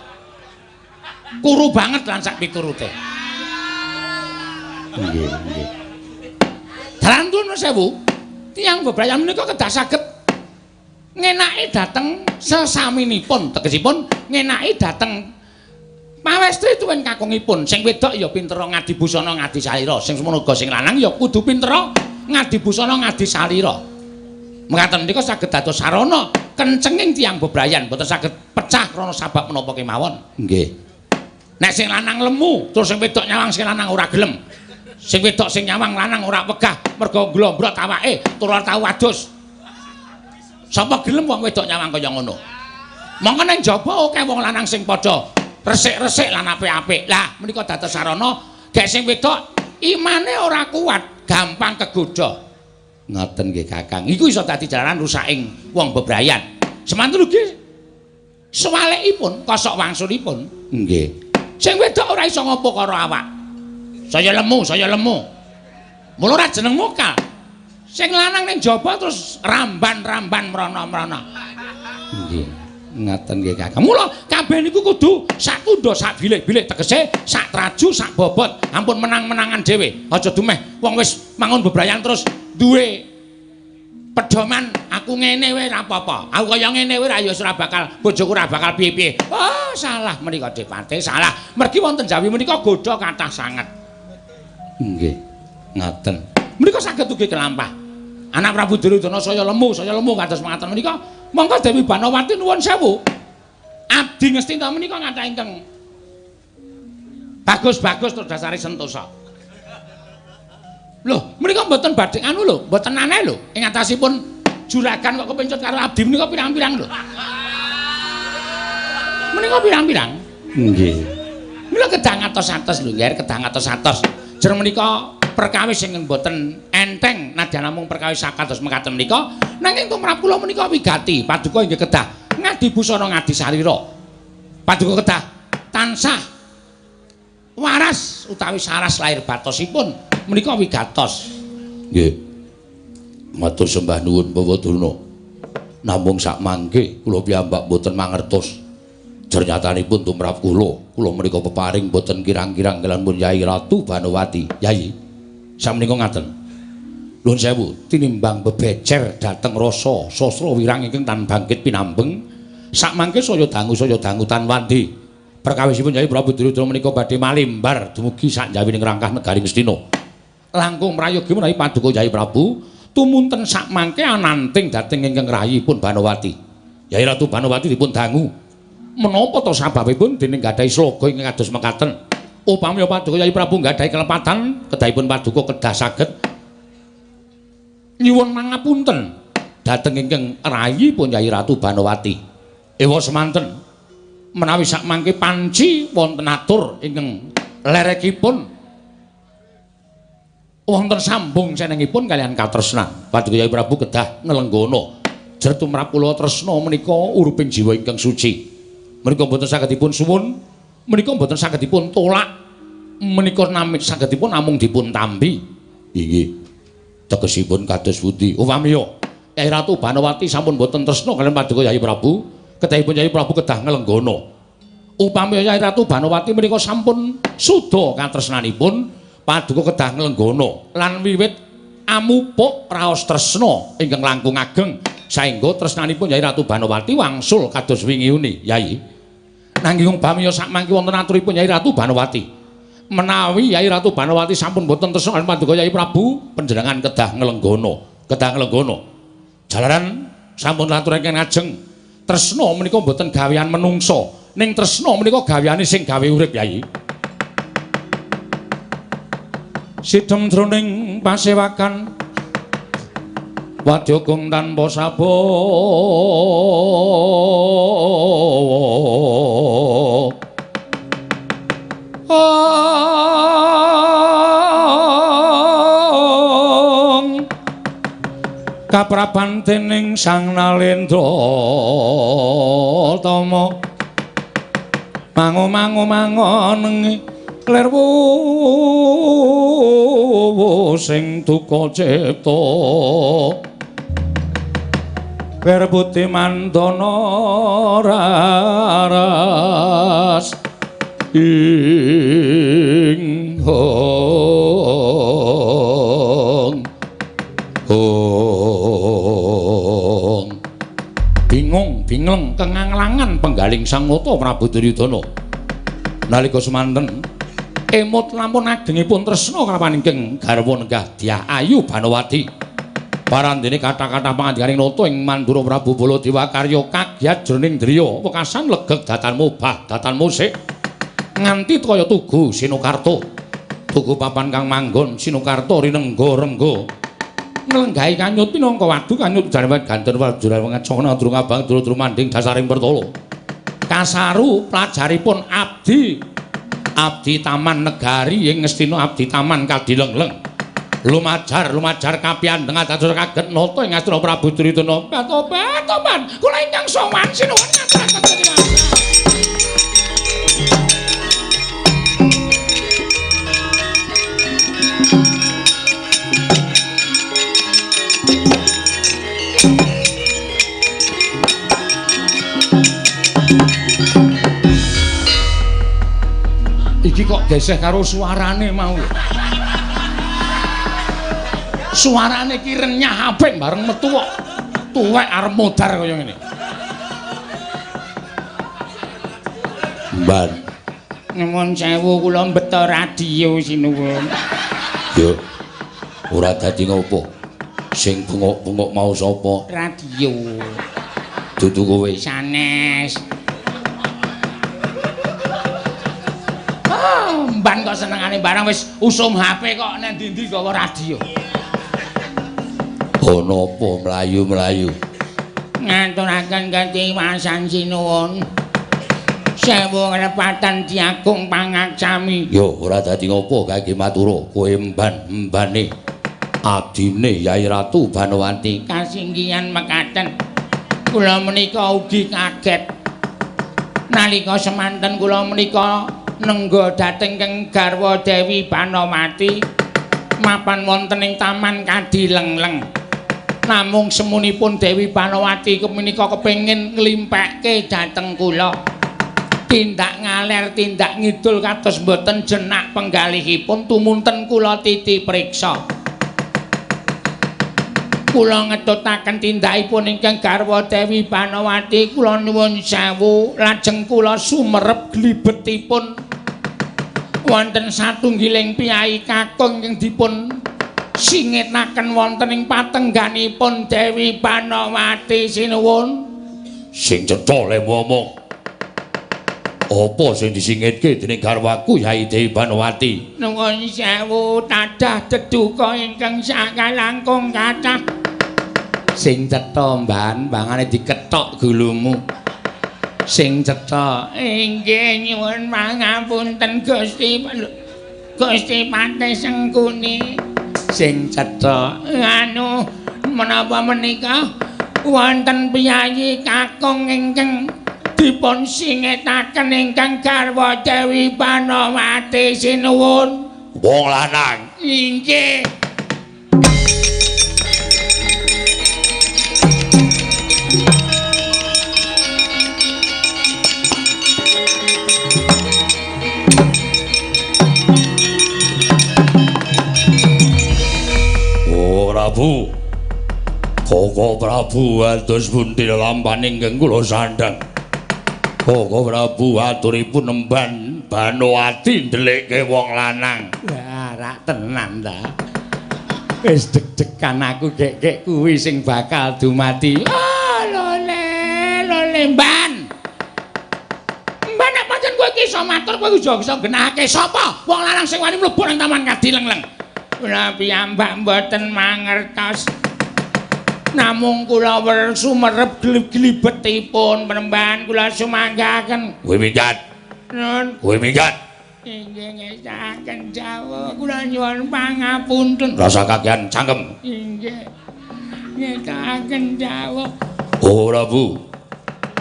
kuru banget lan sak piturute. Nggih, nggih. Dalan nuwun sewu, tiyang bebrayan menika kedah saged ngenaki dhateng sesaminipun, tegesipun ngenaki dhateng pawestri tuwin kakungipun. Sing wedok ya pintera ngadi busana ngadi salira, sing semono uga sing lanang ya kudu pintera ngadi busana ngadi salira. Mekaten menika saged dados sarana kencenging tiyang bebrayan, boten saged pecah krana sabab menapa kemawon. Nggih. Nek sing lanang lemu, terus sing wedok nyawang sing lanang ora gelem. Sing wedok sing nyawang lanang ora wegah mergo glombrot awake tur ora tau adus. Sapa gelem wong wedok nyawang kaya ngono? Mongko ning jaba akeh wong lanang sing padha resik-resik lan apik-apik. Lah menika dados sarana gek sing wedok imane ora kuat, gampang kegodha. Ngoten nggih Kakang. Iku iso dadi jalaran rusaking wong bebrayan. Semanten ugi swalikipun, kosok wangsulipun. Nggih. Sing wedok ora iso ngopo karo awak. Saya lemu, saya lemu. Mula ora jeneng mokal. Sing lanang ning jaba terus ramban-ramban mrana-mrana. Nggih. Ngaten nggih Kakang. Mula kabeh niku kudu sak tundha sak bilik-bilik, tegese sak traju sak bobot. Ampun menang-menangan dhewe. Aja dumeh wong wis mangun bebrayan terus duwe pedoman aku ngene wae ora apa-apa. Aku kaya ngene wae ra ya ora bakal bojoku ora bakal piye-piye. Oh, salah menika Depate, salah. Mergi wonten Jawi menika godha kathah sanget. Nggih. Ngaten. Menika saged ugi kelampah. Anak Prabu Duryudana saya lemu kados mangaten menika. Monggo Dewi Banowati nuwun sewu. Abdi Ngastina menika kathah ingkang bagus-bagus terus dasare sentosa. Lho, menika mboten badhe anu lho, mboten aneh lho. Ing atasipun juragan kok kepencut karo abdi menika pirang-pirang lho. Menika pirang-pirang. Nggih. Mila kedah ngatos-atos lho, nggih, kedah ngatos-atos. Jer menika perkawis ingkang boten enteng nadyan namung perkawis sakados mekaten menika, nanging tumrap kula menika wigati. Paduka inggih kedah ngadi busana ngadi sarira. Paduka kedah tansah waras utawi saras lahir batosipun menika wigatos. Nggih. Matur sembah nuwun Bapak Durna. Namung sak mangke kula piyambak boten mangertos. Jernyatanipun tumrap kula, kula menika peparing boten kirang-kirang kaliyan pun Yai Ratu Banowati. Yai, sakmenika ngaten. Nuwun sewu, tinimbang bebecer dhateng rasa sastra wirang ingkang tan bangkit pinambeng, sak mangke saya dangu tan wandi. Perkawisipun Yai Prabu Duryudana menika badhe malimbar dumugi sak njawining rangkah negari Ngastina. Langkung prayogi menawi paduka Yai Prabu tumunten sak mangke ananting dhateng ingkang rahipun Banowati. Yai Ratu Banowati dipun dangu. Menapa to sababipun dening gadhahi sloga ingkang kados mekaten? Upami paduka Yai Prabu gadhahi kelepatan, kedahipun paduka kedah saged nyuwun mangapunten dhateng ingkang rahipun Yai Ratu Banowati. Ewa semanten menawi sak mangke panci wonten atur ingkang lerekipun wonten sambung senengipun kaliyan katresnan. Paduka Yai Prabu kedah nglenggana. Jer tumrap kula tresna menika uruping jiwa ingkang suci. Menika mboten saged dipun suwun, menika mboten saged dipun tolak, menika nami sagedipun namung dipun tampi. Inggih. Tegesipun kados pundi? Upamiya Yai Ratu Banowati sampun mboten tresna kaliyan paduka Yai Prabu, kedahipun Yai Prabu kedah nglenggana. Upamiya Yai Ratu Banowati menika sampun suda katresnanipun, paduka kedah nglenggana lan wiwit amupuk raos tresna ingkang langkung ageng saengga tresnanipun Yai Ratu Banowati wangsul kados wingi uni, Yai. Nanging upamiya sakmangke wonten aturipun Yai Ratu Banowati Menawi Yai Ratu Banowati sampun boten tresna lan paduka Yai Prabu, panjenengan kedah nglenggana, kedah nglenggana. Jalaran sampun laturaken ngajeng, tresna menika boten gawean menungsa, ning tresna menika gaweane sing gawe urip Yai. Sidem jroning pasewakan wadya gong tanpa sabawa. Kapraban dening Sang Nalendra Tama mangu-mangu mangonengi lir wuwu sing duka cipta wer putih mandana raras ing hong hong. Bingung bingleng kenganglangan penggaling Sang Nata Prabu Duryudana nalika semanten emut lampun agengipun tresna kalawan ingkang garwa nenggah Dyah Ayu Banowati. Parandene kathah-kathah pangandikaning nata ing Mandura Prabu Baladewa karya kagyat jroning driya wekasan legeg datan mubah datan musik nganti kaya tugu Sinokarta. Tugu papan kang manggon Sinokarta rinengga rengga nglenggahi kanyut pinangka wadu kanyut jarwan ganten wajur ngacana durung abang durung manding dasaring pertala. Kasaru plajaripun abdi abdi taman negari ing Ngastina abdi taman kadilengleng. Lumajar lumajar kapiandheng dados kaget nata ing Ngastina Prabu Duryudana. Patoban kula ingkang sowan sinuwun ngaturaken ketiwasan. Iki kok geseh karo suarane mau. Suarane iki renyah apik bareng metu kok tuwek arep modar kaya ngene. Mban. Nyuwun sewu kula mbeta radio sinuwun. Yo. Ora dadi ngopo. Sing bengok-bengok mau sapa? Radio. Dudu kowe. Sanes. Mban kok senengane barang wis usum HP kok nang ndi-ndi gawa radio. Ana apa mlayu-mlayu? Ngaturaken ketiwasan sinuwun. Sewu nglepatan diagung pangaksami. Yo ora dadi ngopo kangge matura kowe mban-mbane abdine Yai Ratu Banowati. Kasinggihan mekaten. Kula menika ugi kaget. Nalika semanten kula menika nengga dhateng keng garwa Dewi Banowati mapan wonten ing taman Kadilengleng. Namung semunipun Dewi Banowati menika kepengin nglimpekke dhateng kula. Tindak ngaler tindak ngidul kados mboten jenak penggalihipun tumunten kula titi priksa. Kula ngetutaken tindakipun ingkang garwa Dewi Banowati kula nuwun sewu lajeng kula sumerep glibetipun wonten satunggiling piyai kakung ingkang dipun singetaken wonten ing patengganipun Dewi Banowati sinuwun. Sing cetha le ngomong. Apa sing disingitke dening garwaku Yai Dewi Banowati? Nuwun sewu tadah deduka ingkang sakalangkung kathah. Sing cetha mban bangane dikethok gulumu. Sing cetha inggih nyuwun pangapunten Gusti Gusti Patih Sengkuni. Sing cetha anu menapa menika wonten piyayi kakung ingkang dipun singetaken ingkang garwa Dewi Banowati sinuwun. Wong lanang inggih. Oh Prabu, Koko Prabu ados pundi lampaning ingkang kula sandhang. Koko Prabu aturipun emban Banowati ndelikke wong lanang. Wah, rak tenan ta. Wis deg-degan aku gek-gek kuwi sing bakal dumati. Oh, lole, lole mban. Mban nek pancen kowe iki iso matur kowe iso genahake sapa wong lanang sing wani mlebu nang Taman Kadileng-leng. Kula piyambak mboten mangertos. Namung kula sumerep glibetipun Penemban kula sumanggaken. Kowe minggat. Nun. Kowe minggat. Inggih ngesaken jawah kula nyuwun pangapunten. Rasa kakean cangkem. Inggih. Ngesaken jawah. Oh Prabu.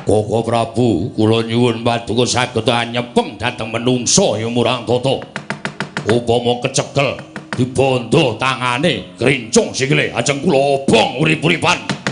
Koko Prabu, kula nyuwun paduka saged anyepeng dhateng menungsa ya murang tata. Upama kecekel dibondo tangane, krincung sikile ajeng kula obong urip-uripan.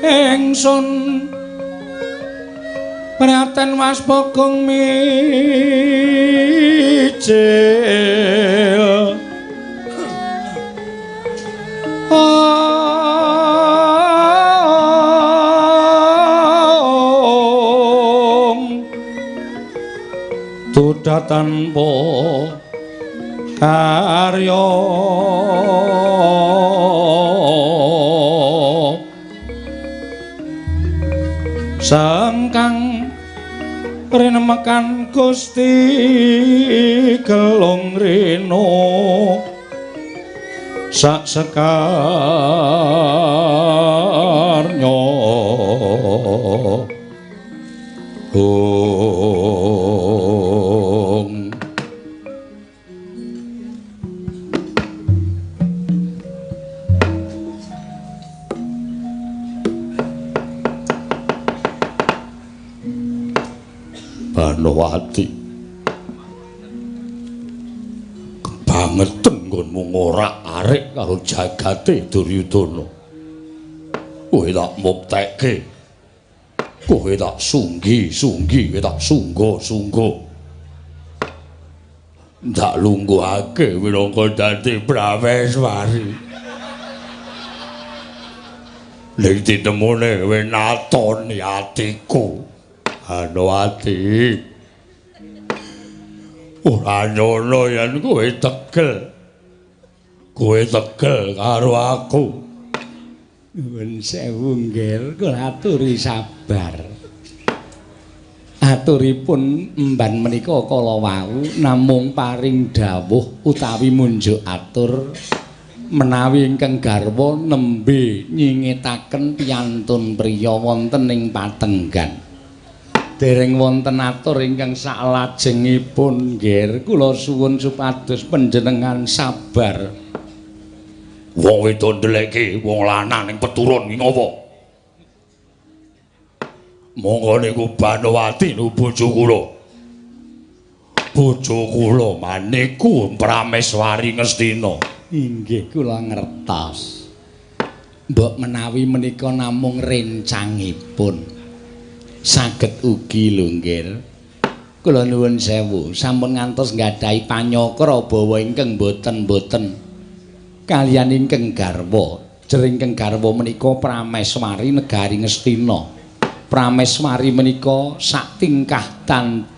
Ingsun Praten Mas Pogong mijil Om Tuda tanpa karya sangkang rinemekan Gusti Gelung Rino sak sekarnya Ong. Banowati kebangetan nggonmu ngorak-arik karo jagate Duryudana. Kowe tak muktekke, kowe tak sunggi-sunggi, kowe tak sungga-sungga. Ndak lungguhake minangka dadi Prameswari. Ning ditemune kowe natoni atiku. Banowati, ora nyono yen kowe tegel. Kowe tegel karo aku. Nuwun sewu nggih, kula aturi sabar. Aturipun emban menika kala wau namung paring dawuh utawi munjuk atur menawi ingkang garwa nembe nyingetaken piyantun priya wonten ing patenggan. Dereng wonten atur ingkang saklajengipun nggih, kula suwun supados panjenengan sabar. Wong wedok ndeleke wong lanang ning peturun iki ngopo? Monggo niku Banowati nu bojo kula. Bojo kula maniku Prameswari Ngastina. Inggih kula ngertos. Mbok menawi menika namung rencangipun. Saged ugi lho nggih. Kula nuwun sewu, sampun ngantos nggadahi panyakra bawa ingkang boten-boten kaliyan ingkang garwa. Jer ingkang garwa menika Prameswari negari Ngastina. Prameswari menika sak tingkah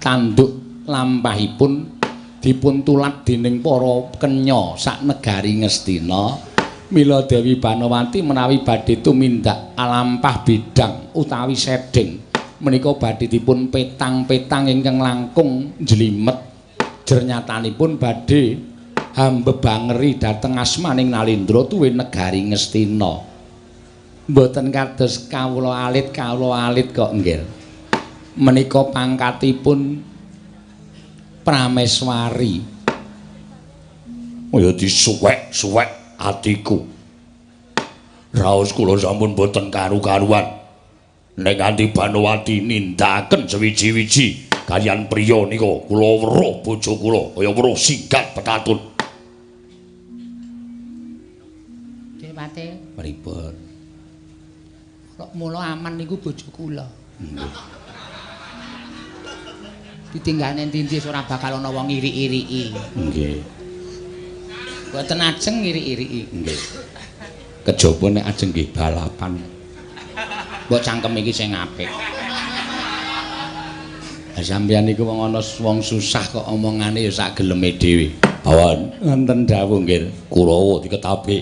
tanduk lampahipun dipun tulat dening para kenya sak negari Ngastina. Mila Dewi Banowati menawi badhe tumindak alampah bidang utawi sedeng menika badhe dipun petang-petang ingkang langkung njlimet. Jernyatanipun badhe hambebangeri dhateng asmaning Nalendra tuwin negari Ngastina. Mboten kados kawula alit kok nggih. Menika pangkatipun Prameswari. Oh ya disuwek-suwek atiku. Raos kula sampun boten karu-karuan. Nek nganti Banowati nindakaken sewiji-wiji kaliyan priya nika kula weruh bojo kula kaya weruh singgat petatun. Dewate pripun? Kok mula aman niku bojo kula. Nggih. Ditinggane ndi-ndi ora bakal ana wong iri-iriki. Nggih. Mboten ajeng iri-iriki. Nggih. Kejaba nek ajeng nggih balapan. Mbok cangkem iki sing apik. Lah sampeyan niku wong ana wong susah kok omongane ya sak geleme dhewe. Bawan wonten dawuh nggih, Kurawa diketabik.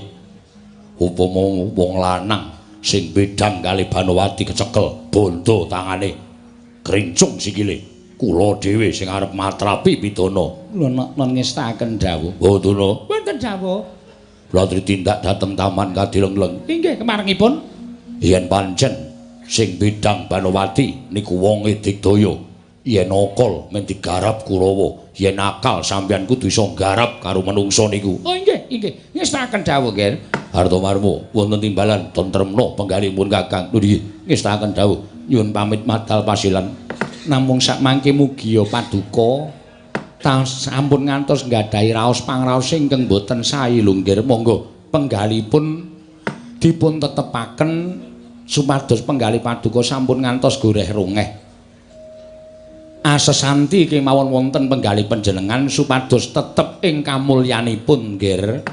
Upama wong lanang sing bedang kali Banowati kecekel bondo tangane krincung sikile. Kula dhewe sing arep matrapi pidana. Lho nek ngestaken dawuh. Mboten. Wonten dawuh. Kula tindak dhateng taman Kadileng-leng. Inggih kemarengipun. Yen pancen sing bidang Banowati niku wonge digdaya, yen akal men digarap Kurawa, yen akal sampeyan kudu iso nggarap karo menungsa niku. Oh inggih, inggih. Ngestaken dawuh nggih. Hartomarmo wonten timbalan tentremna penggalipun Kakang. Lho nggih, ngestaken dawuh. Nyuwun pamit madal pasilan. Namung sakmangke mugia paduka sampun ngantos nggadahi raos pangraos ingkang boten sae lho nggih. Monggo penggalipun dipun tetepaken supados penggalih paduka sampun ngantos goreh rongeh. Asesanti kemawon wonten penggalih panjenengan supados tetep ing kamulyanipun nggih.